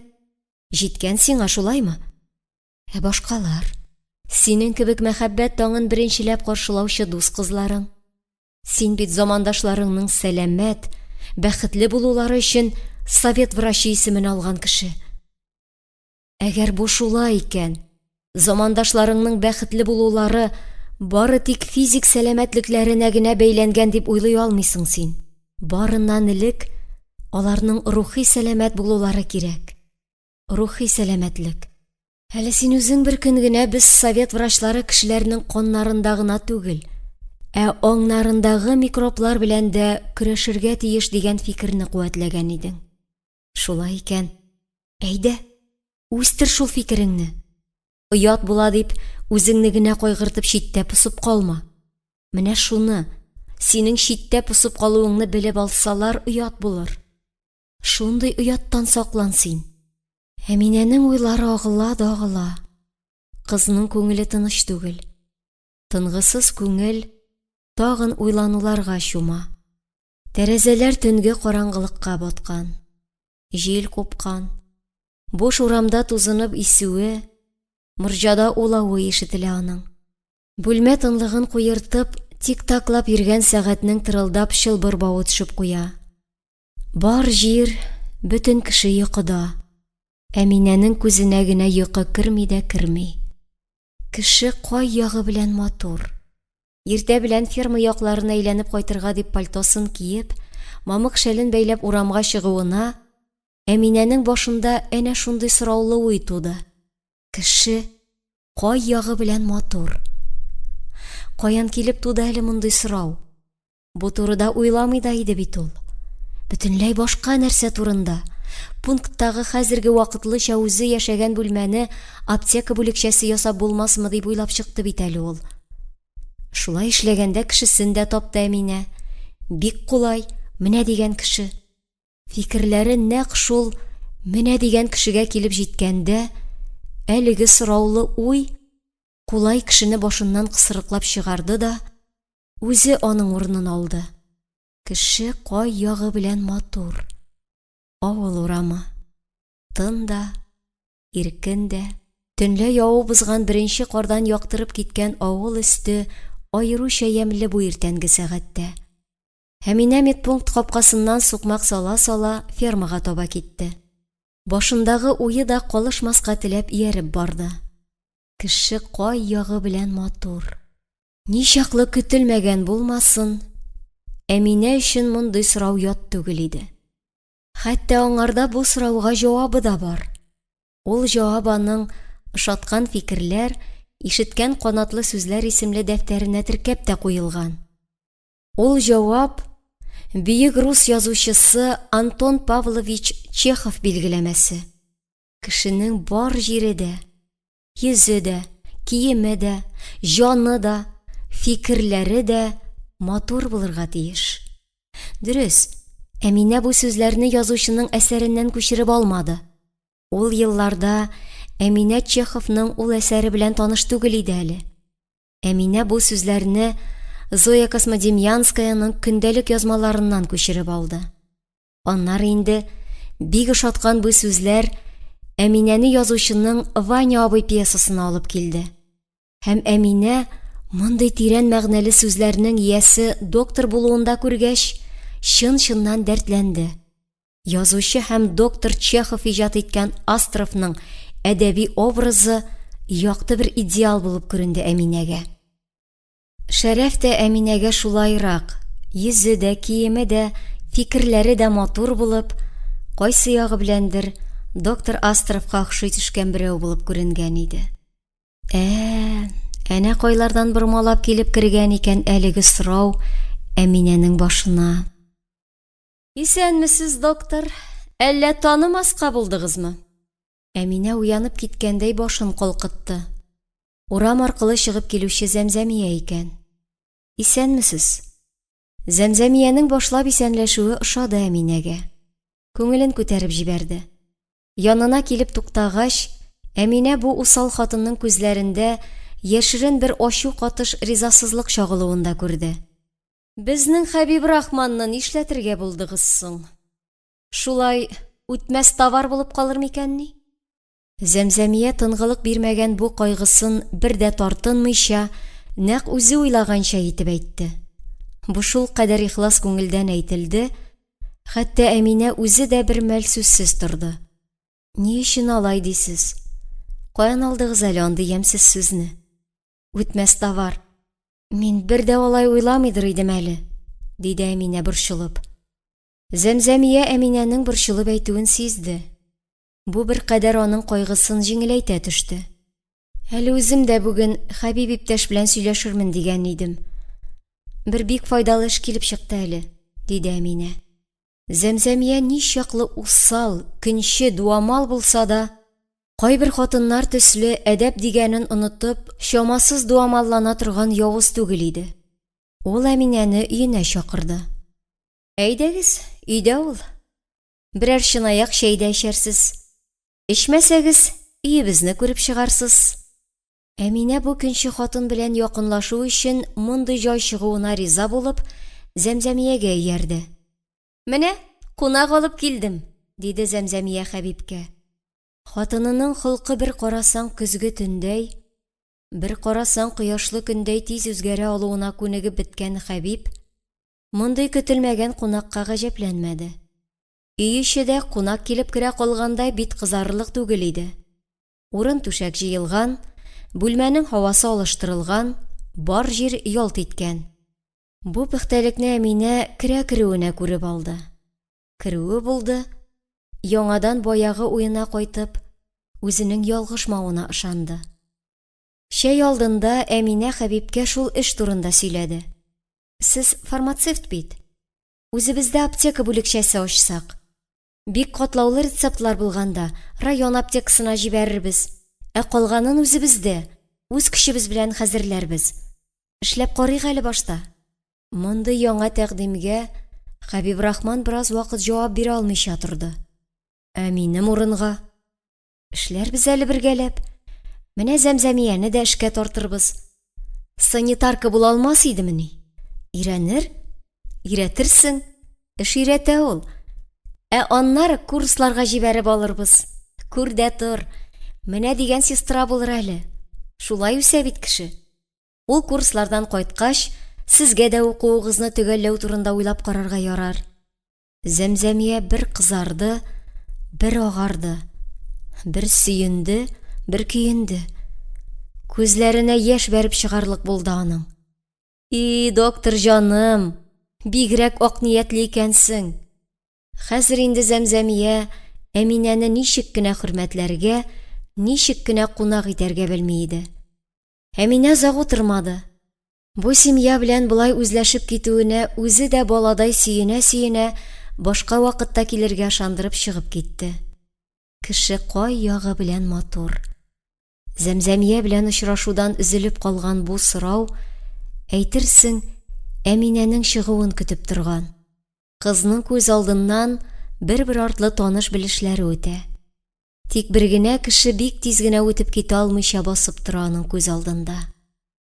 җиткән сиңа, шулаймы? Ә башкалар? Синең кебек мәхәббәт таңын беренчеләп каршылаучы дус кызларың? Син бит замандашларыңның сәламәт, бәхетле булулары өчен совет врачы исемен алган кеше. Әгәр бу шулай икән, замандашларыңның бәхетле булулары бары тик физик сәламәтлекләренә генә бәйләнгән дип уйлый алмыйсың син. Барыннан элек аларның рухи сәламәт булулары кирәк. Рухи сәламәтлек. Әле син үзең бер көн генә без совет врачлары кешеләрнең каннарында гына түгел, ә аңнарындагы микроблар белән дә көрәшергә тиеш дигән фикерне куәтләгән идең. Шулай икән, әйдә, үстер шул фикереңне. Оят була дип, үзеңне генә кайгыртып читтә посып калма. Менә шуны, синең читтә посып калуыңны белеп алсалар, оят булыр. Шундый ояттан саклан син. Әминәнең уйлары агыла да агыла. Кызның күңеле тыныч түгел. Тынгысыз күңел тагын уйлануларга чума. Тәрәзәләр төнге караңгылыкка баткан. Җил купкан. Буш урамда тузынып исүе, морҗада улавы ишетелә аның. Бүлмә тынлыгын куертып, тик-таклап йөргән сәгатьнең тырылдап чылбыр бавы төшеп куя. Бар җир, бөтен кеше йокыда. Әминәнең күзенә генә йокы керми дә керми. Кеше кай ягы белән матур? Иртә белән ферма якларына әйләнеп кайтырга дип пальтосын киеп, мамык шәлен бәйләп урамга чыгуына Әминәнең башында әнә шундый сораулы уй туды. Кеше кай ягы белән матур? Каян килеп туды әле мондый сорау? Бу турыда уйламый да иде бит ул. Бөтенләй башка нәрсә турында. Пункттагы хәзерге вакытлыча үзе яшәгән бүлмәне аптека бүлекчәсе ясап булмасмы дип уйлап чыкты бит әле ул. Шулай эшләгәндә кешесен дә тапты Әминә. Бик кулай, менә дигән кеше. Фикерләре нәкъ шул менә дигән кешегә килеп җиткәндә, әлеге сораулы уй кулай кешене башыннан кысрыклап чыгарды да, үзе аның урынын алды. Кеше кай ягы белән матур. Авыл урамы. Тын да, иркен дә. Төнлә явып узган беренче кардан яктырып киткән авыл өсте аеруча ямьле бу иртәнге сәгатьтә. Әминә медпункт капкасыннан сукмак сала-сала фермага таба китте. Башындагы уе да калышмаска теләп ияреп барды. Кеше кай ягы белән матур. Ничаклы көтелмәгән булмасын, Әминә өчен мондый сорау ят түгел иде. Хәтта аңарда бу сорауга җавабы да бар. Ул җавап аның Ошаткан фикерләр, ишеткән канатлы сүзләр исемле дәфтәренә теркәп тә куелган. Ул җавап бөек рус язучысы Антон Павлович Чехов билгеләмәсе. Кешенең бар җире дә, йөзе дә, киеме дә, җаны да, фикерләре дә матур булырга тиеш. Дөрес, Әминә бу сүзләрне язучының әсәреннән күчереп алмады. Ул елларда Әминә Чеховның ул әсәре белән таныш түгел иде әле. Әминә бу сүзләрне Зоя Космодемьянскаяның көндәлек язмаларыннан күчереп алды. Аннары инде бик ошаткан бу сүзләр Әминәне язучының Ваня абый пьесасына алып килде. Һәм Әминә мондый тирән мәгънәле сүзләрнең иясе доктор булуын да күргәч, чын-чыннан дәртләнде. Язучы һәм доктор Чехов иҗат иткән Астровның әдәби образы якты бер идеал булып күренде Әминәгә. Шәрәф тә Әминәгә шулайрак, йөзе дә, киеме дә, фикерләре дә матур булып, кайсы ягы беләндер доктор Астровка охшый төшкән берәү булып күренгән иде. Ә, әнә кайлардан бормалап килеп кергән икән әлеге сорау Әминәнең башына. Исәнмесез, доктор. Әллә танымаска булдыгызмы? Әминә уянып киткәндәй башын калкытты. Урам аркылы чыгып килүче Зәмзәмия икән. Исәнмесез. Зәмзәмиянең башлап исәнләшүе ошады Әминәгә. Күңелен күтәреп җибәрде. Янына килеп туктагач, Әминә бу усал хатынның күзләрендә яшерен бер ачу катыш ризасызлык чагылуын да күрде. Безнең Хәбибрахманны нишләтергә булдыгыз соң? Шулай үтмәс товар булып калыр микәнни? Зәмзәмия тынгылык бирмәгән бу кайгысын бер дә тартынмыйча, нәкъ үзе уйлаганча итеп әйтте. Бу шулкадәр ихлас күңелдән әйтелде, хәтта Әминә үзе дә бер мәл сүзсез торды. Ни өчен алай дисез? Каян алдыгыз әле андый ямьсез сүзне? Үтмәс товар. Мин бер дә алай уйламыйдыр идем әле, диде Әминә борчылып. Зәмзәмия Әминәнең борчылып әйтүен сизде. Бу беркадәр аның кайгысын җиңеләйтә төште. Әле үзем дә бүген Хәбиб иптәш белән сөйләшермен дигән идем. Бер бик файдалы эш килеп чыкты әле, диде Әминә. Зәмзәмия ничаклы усал, көнче, дуамал булса да, кайбер хатыннар төсле әдәп дигәнен онытып, чамасыз дуамаллана торган явыз түгел иде. Ул Әминәне өенә чакырды. Әйдәгез, өйдә ул. Берәр чынаяк чәй дә эчәрсез. Эчмәсәгез, өебезне күреп чыгарсыз. Әминә бу көнче хатын белән якынлашу өчен мондый җай чыгуына риза булып, Зәмзәмиягә иярде. Менә, кунак алып килдем, диде Зәмзәмия Хәбибкә. Хатынының холкы бер карасаң көзге төндәй, бер карасаң кояшлы көндәй тиз үзгәрә алуына күнегеп беткән Хәбиб мондый көтелмәгән кунакка гаҗәпләнмәде. Өй эче дә кунак килеп керә калгандай бит кызарырлык түгел иде. Урын-түшәк җыелган, бүлмәнең һавасы алыштырылган, бар җир ялт иткән. Бу пөхтәлекне Әминә керә-керүенә күреп алды. Керүе булды, яңадан баягы уена кайтып, үзенең ялгышмавына ышанды. Чәй алдында Әминә Хәбибкә шул эш турында сөйләде. Сез фармацевт бит. Үзебездә аптека бүлекчәсе ачсак, Бик катлаулы рецептлар булганда, район аптекасына җибәрербез, ә калганын үзебездә, үз көчебез белән хәзерләрбез. Эшләп карыйк әле башта. Мондый яңа тәкъдимгә Хәбибрахман бераз вакыт җавап бирә алмыйча торды. Ә минем урынга? Эшләрбез әле бергәләп. Менә Зәмзәмияне дә эшкә тартырбыз. Санитарка була алмас идемени? Өйрәнер, өйрәтерсең. Эш өйрәтә ул. Ә аннары курсларга җибәреп алырбыз. Күр дә тор. Менә дигән сестра булыр әле. Шулай үсә бит кеше. Ул курслардан кайткач, сезгә дә укуыгызны төгәлләү турында уйлап карарга ярар. Зәмзәмия бер кызарды, бер агарды, бер сөенде, бер көенде. Күзләренә яшь бәреп чыгарлык булды аның. И, доктор җаным, бигрәк ак ниятле икәнсең. Хәзер инде Зәмзәмия Әминәне ничек кенә хөрмәтләргә, ничек кенә кунак итәргә белми иде. Әминә озак утырмады. Бу семья белән болай үзләшеп китүенә үзе дә баладай сөенә-сөенә, башка вакытта килергә ышандырып чыгып китте. Кеше кай ягы белән матур? Зәмзәмия белән очрашудан өзелеп калган бу сорау, әйтерсең, Әминәнең чыгуын көтеп торган. Кызның күз алдыннан бер-бер артлы таныш-белешләре үтә. Тик бер генә кеше бик тиз генә үтеп китә алмыйча басып тора аның күз алдында.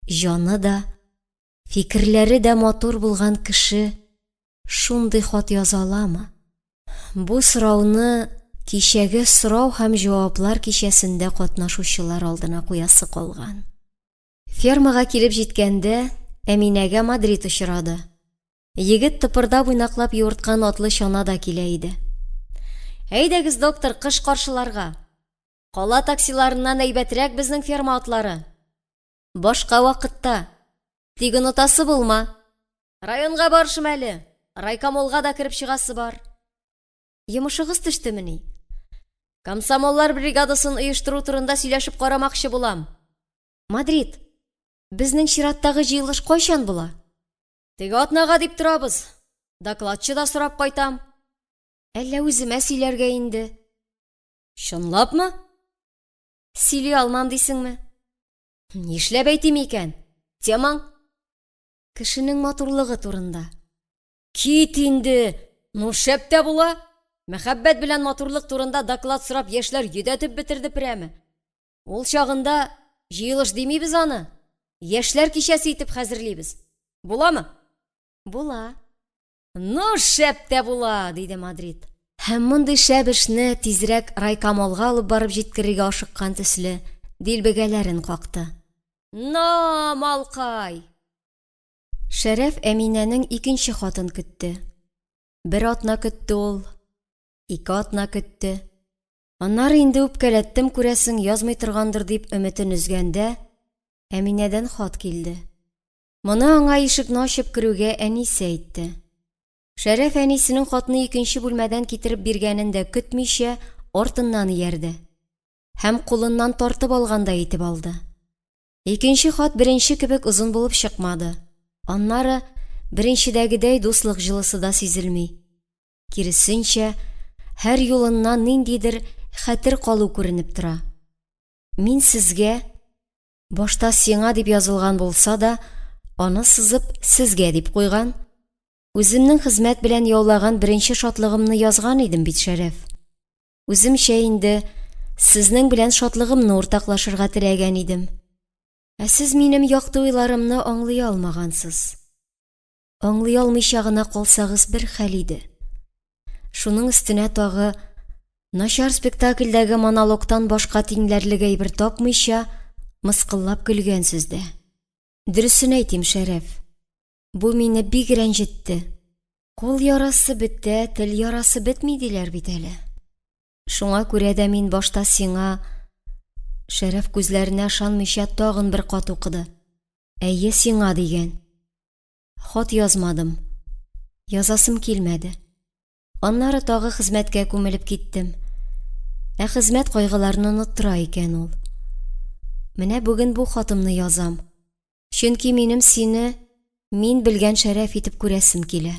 Җаны да, фикерләре дә матур булган кеше шундый хат яза аламы? Бу сорауны кичәге сорау һәм җаваплар кичәсендә катнашучылар алдына куясы калган. Фермага килеп җиткәндә, Әминәгә Мадрид очрады. Егет тыпырдап уйнаклап юырткан атлы чанада килә иде. Әйдәгез, доктор, кыш каршыларга. Кала таксиларыннан әйбәтрәк безнең ферма атлары. Башка вакытта. Тик онытасы булма. Районга барышым әле. Райкомолга да кереп чыгасы бар. Йомышыгыз төштемени? Комсомоллар бригадасын оештыру турында сөйләшеп карамакчы булам. Мадрид, безнең чираттагы җыелыш кайчан була? Теге атнага дип торабыз. Докладчы да сорап кайтам. Әллә үземә сөйләргә инде? Чынлапмы? Сөйли алмам дисеңме? Нишләп әйтим икән? Темаң? Кешенең матурлыгы турында. Кит инде! Ну, шәп тә була! Мәхәббәт белән матурлык турында доклад сорап яшьләр йөдәтеп бетерде прәме. Ул чагында җыелыш димибез аны. Яшьләр кичәсе итеп хәзерлибез. Буламы? Була. Ну, шәп тә була, диде Мадрид. Һәм мондый шәп эшне тизрәк райкомолга алып барып җиткерергә ашыккан төсле, дилбегәләрен какты. Но, малкай! Шәрәф Әминәнең икенче хатын көтте. Бер атна көтте ул, ике атна көтте. Аннары инде үпкәләттем, күрәсең, язмый торгандыр дип өметен өзгәндә, Әминәдән хат килде. Моны аңа ишекне ачып керүгә әнисе әйтте. Шәрәф әнисенең хатны икенче бүлмәдән китереп биргәнен дә көтмичә, артыннан иярде һәм кулыннан тартып алгандай итеп алды. Икенче хат беренче кебек озын булып чыкмады. Аннары беренчедәгедәй дуслык җылысы да сизелми. Киресенчә, һәр юлыннан ниндидер хәтер калу күренеп тора. Мин сезгә, башта сиңа дип язылган булса да, аны сызып, сезгә дип куйган. Үземнең хезмәт белән яулаган беренче шатлыгымны язган идем бит, Шәрәф. Үземчә инде сезнең белән шатлыгымны уртаклашырга теләгән идем. Ә сез минем якты уйларымны аңлый алмагансыз. Аңлый алмыйча гына калсагыз бер хәл иде. Шуның өстенә тагы начар спектакльдәге монологтан башка тиңләрлек әйбер тапмыйча, мыскыллап көлгәнсез дә. Дөресен әйтим, Шәрәф, бу мине бик рәнҗетте. Кул ярасы бетә, тел ярасы бетми диләр бит әле. Шуңа күрә дә мин башта сиңа Шәрәф күзләренә ышанмыйча тагын бер кат укыды. Әйе, сиңа дигән. Хат язмадым. Язасым килмәде. Аннары тагы хезмәткә күмелеп киттем. Ә хезмәт кайгыларны оныттыра икән ул. Менә бүген бу хатымны язам. Чөнки минем сине мин белгән Шәрәф итеп күрәсем килә.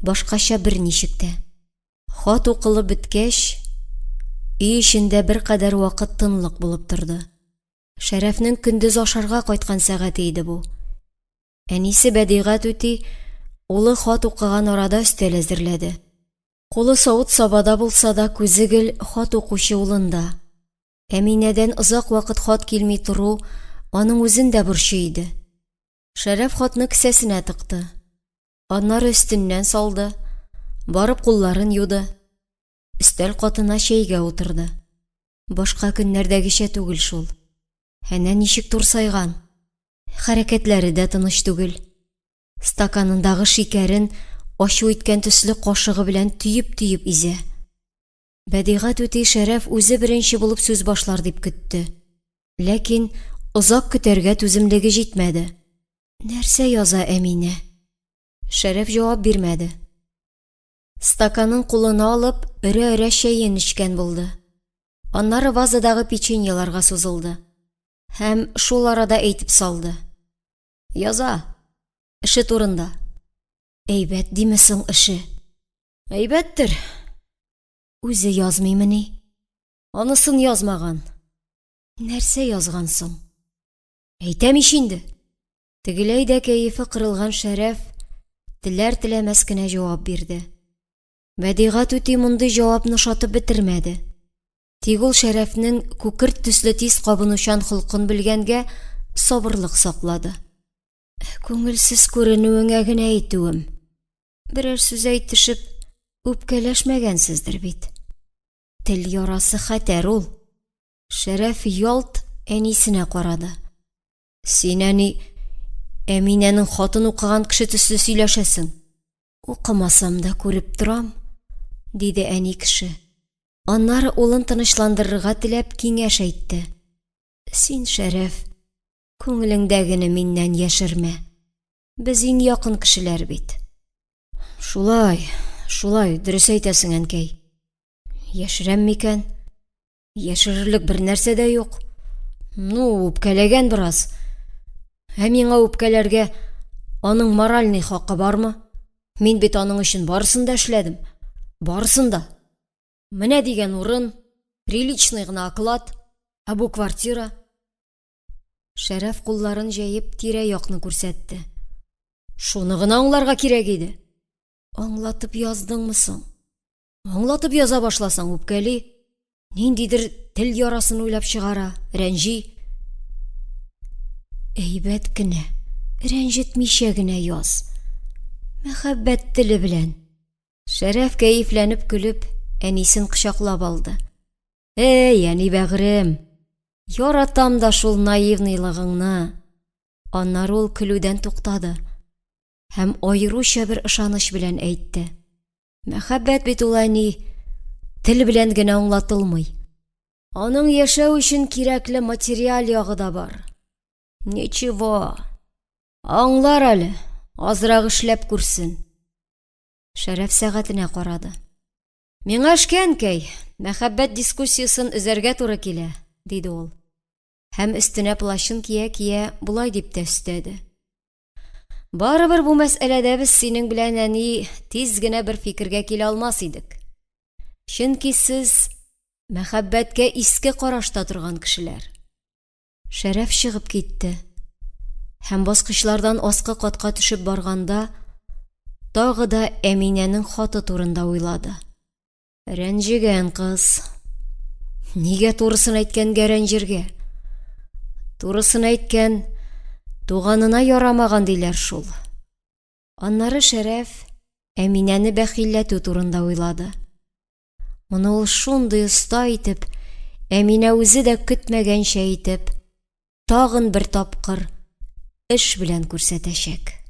Башкача берничек тә. Хат укылып беткәч, өй эчендә беркадәр вакыт тынлык булып торды. Шәрәфнең көндез ашарга кайткан сәгате иде бу. Әнисе Бәдига түти улы хат укыган арада өстәл әзерләде. Кулы савыт-сабада булса да, күзе гел хат укучы улында. Әминәдән озак вакыт хат килми тору аның үзен дә борчый иде. Шәрәф хатны кесәсенә тыкты. Аннары өстеннән салды, барып кулларын юды, өстәл катына чәйгә утырды. Башка көннәрдәгечә түгел шул. Әнә ничек турсайган. Хәрәкәтләре дә тыныч түгел. Стаканындагы шикәрен ачу иткән төсле кашыгы белән төеп-төеп изә. Бәдига түти Шәрәф үзе беренче булып сүз башлар дип көтте. Ләкин озак көтәргә түземлеге җитмәде. Нәрсә яза Әминә? Шәрәф җавап бирмәде. Стаканын кулына алып, өрә-өрә чәен эчкән булды. Аннары вазадагы печеньеларга сузылды. Һәм шул арада әйтеп салды. Яза. Эше турында. Әйбәт диме соң эше? Әйбәттер. Үзе язмыймыни? Анысын язмаган. Нәрсә язган соң? Әйтәм ич инде. Тегеләй дә кәефе кырылган Шәрәф теләр-теләмәс кенә җавап бирде. Бәдига түти мондый җавапны ошатып бетермәде. Тик ул Шәрәфнең күкерт төсле тиз кабынучан холкын белгәнгә сабырлык саклады. Күңелсез күренүеңә генә әйтүем. Берәр сүз әйтешеп, үпкәләшмәгәнсездер бит. Тел ярасы хәтәр ул. Шәрәф ялт әнисенә карады. Син, әни, Әминәнең хатын укыган кеше төсле сөйләшәсең. Укымасам да күреп торам, диде әни кеше. Аннары улын тынычландырырга теләп киңәш әйтте. Син, Шәрәф, күңелеңдәгене миннән яшермә. Без иң якын кешеләр бит. Шулай, шулай, дөрес әйтәсең, әнкәй. Яшерәм микән? Яшерерлек бер нәрсә дә юк. Ну, үпкәләгән бераз. Ә миңа үпкәләргә аның моральный хакы бармы? Мин бит аның өчен барысын да эшләдем. Барысын да. Менә дигән урын, приличный гына оклад, ә бу квартира. Шәрәф кулларын җәеп тирә-якны күрсәтте. Шуны гына аңларга кирәк иде. Аңлатып яздыңмы соң? Аңлатып яза башласаң, үпкәли. Ниндидер тел ярасын уйлап чыгара, рәнҗи. Әйбәт кенә, рәнҗетмичә генә яз. Мәхәббәт теле белән. Шәрәф кәефләнеп көлеп, әнисен кочаклап алды. Әй, әни бәгърем, яратам да шул наивныйлыгыңны. Аннары ул көлүдән туктады һәм аеруча бер ышаныч белән әйтте. Мәхәббәт бит ул, әни, тел белән генә аңлатылмый. Аның яшәү өчен кирәкле материаль ягы да бар. Ничего, аңлар әле, азрак эшләп күрсен. Шәрәф сәгатенә карады. Миңа эшкә, әнкәй, мәхәббәт дискуссиясен өзәргә туры килә, диде ул. Һәм өстенә плащын кия-кия болай дип тә өстәде. Барыбер бу мәсьәләдә без синең белән, әни, тиз генә бер фикергә килә алмас идек. Чөнки сез мәхәббәткә иске карашта торган кешеләр. Шәрәф чыгып китте һәм баскычлардан аскы катка төшеп барганда тагы да Әминәнең хаты турында уйлады. Рәнҗегән кыз. Нигә турысын әйткәнгә рәнҗергә? Турысын әйткән, туганына ярамаган диләр шул. Аннары Шәрәф Әминәне бәхилләтү турында уйлады. Моны ул шундый оста итеп, Әминә үзе дә көтмәгәнчә итеп, тагын бер тапкыр эш белән күрсәтәчәк.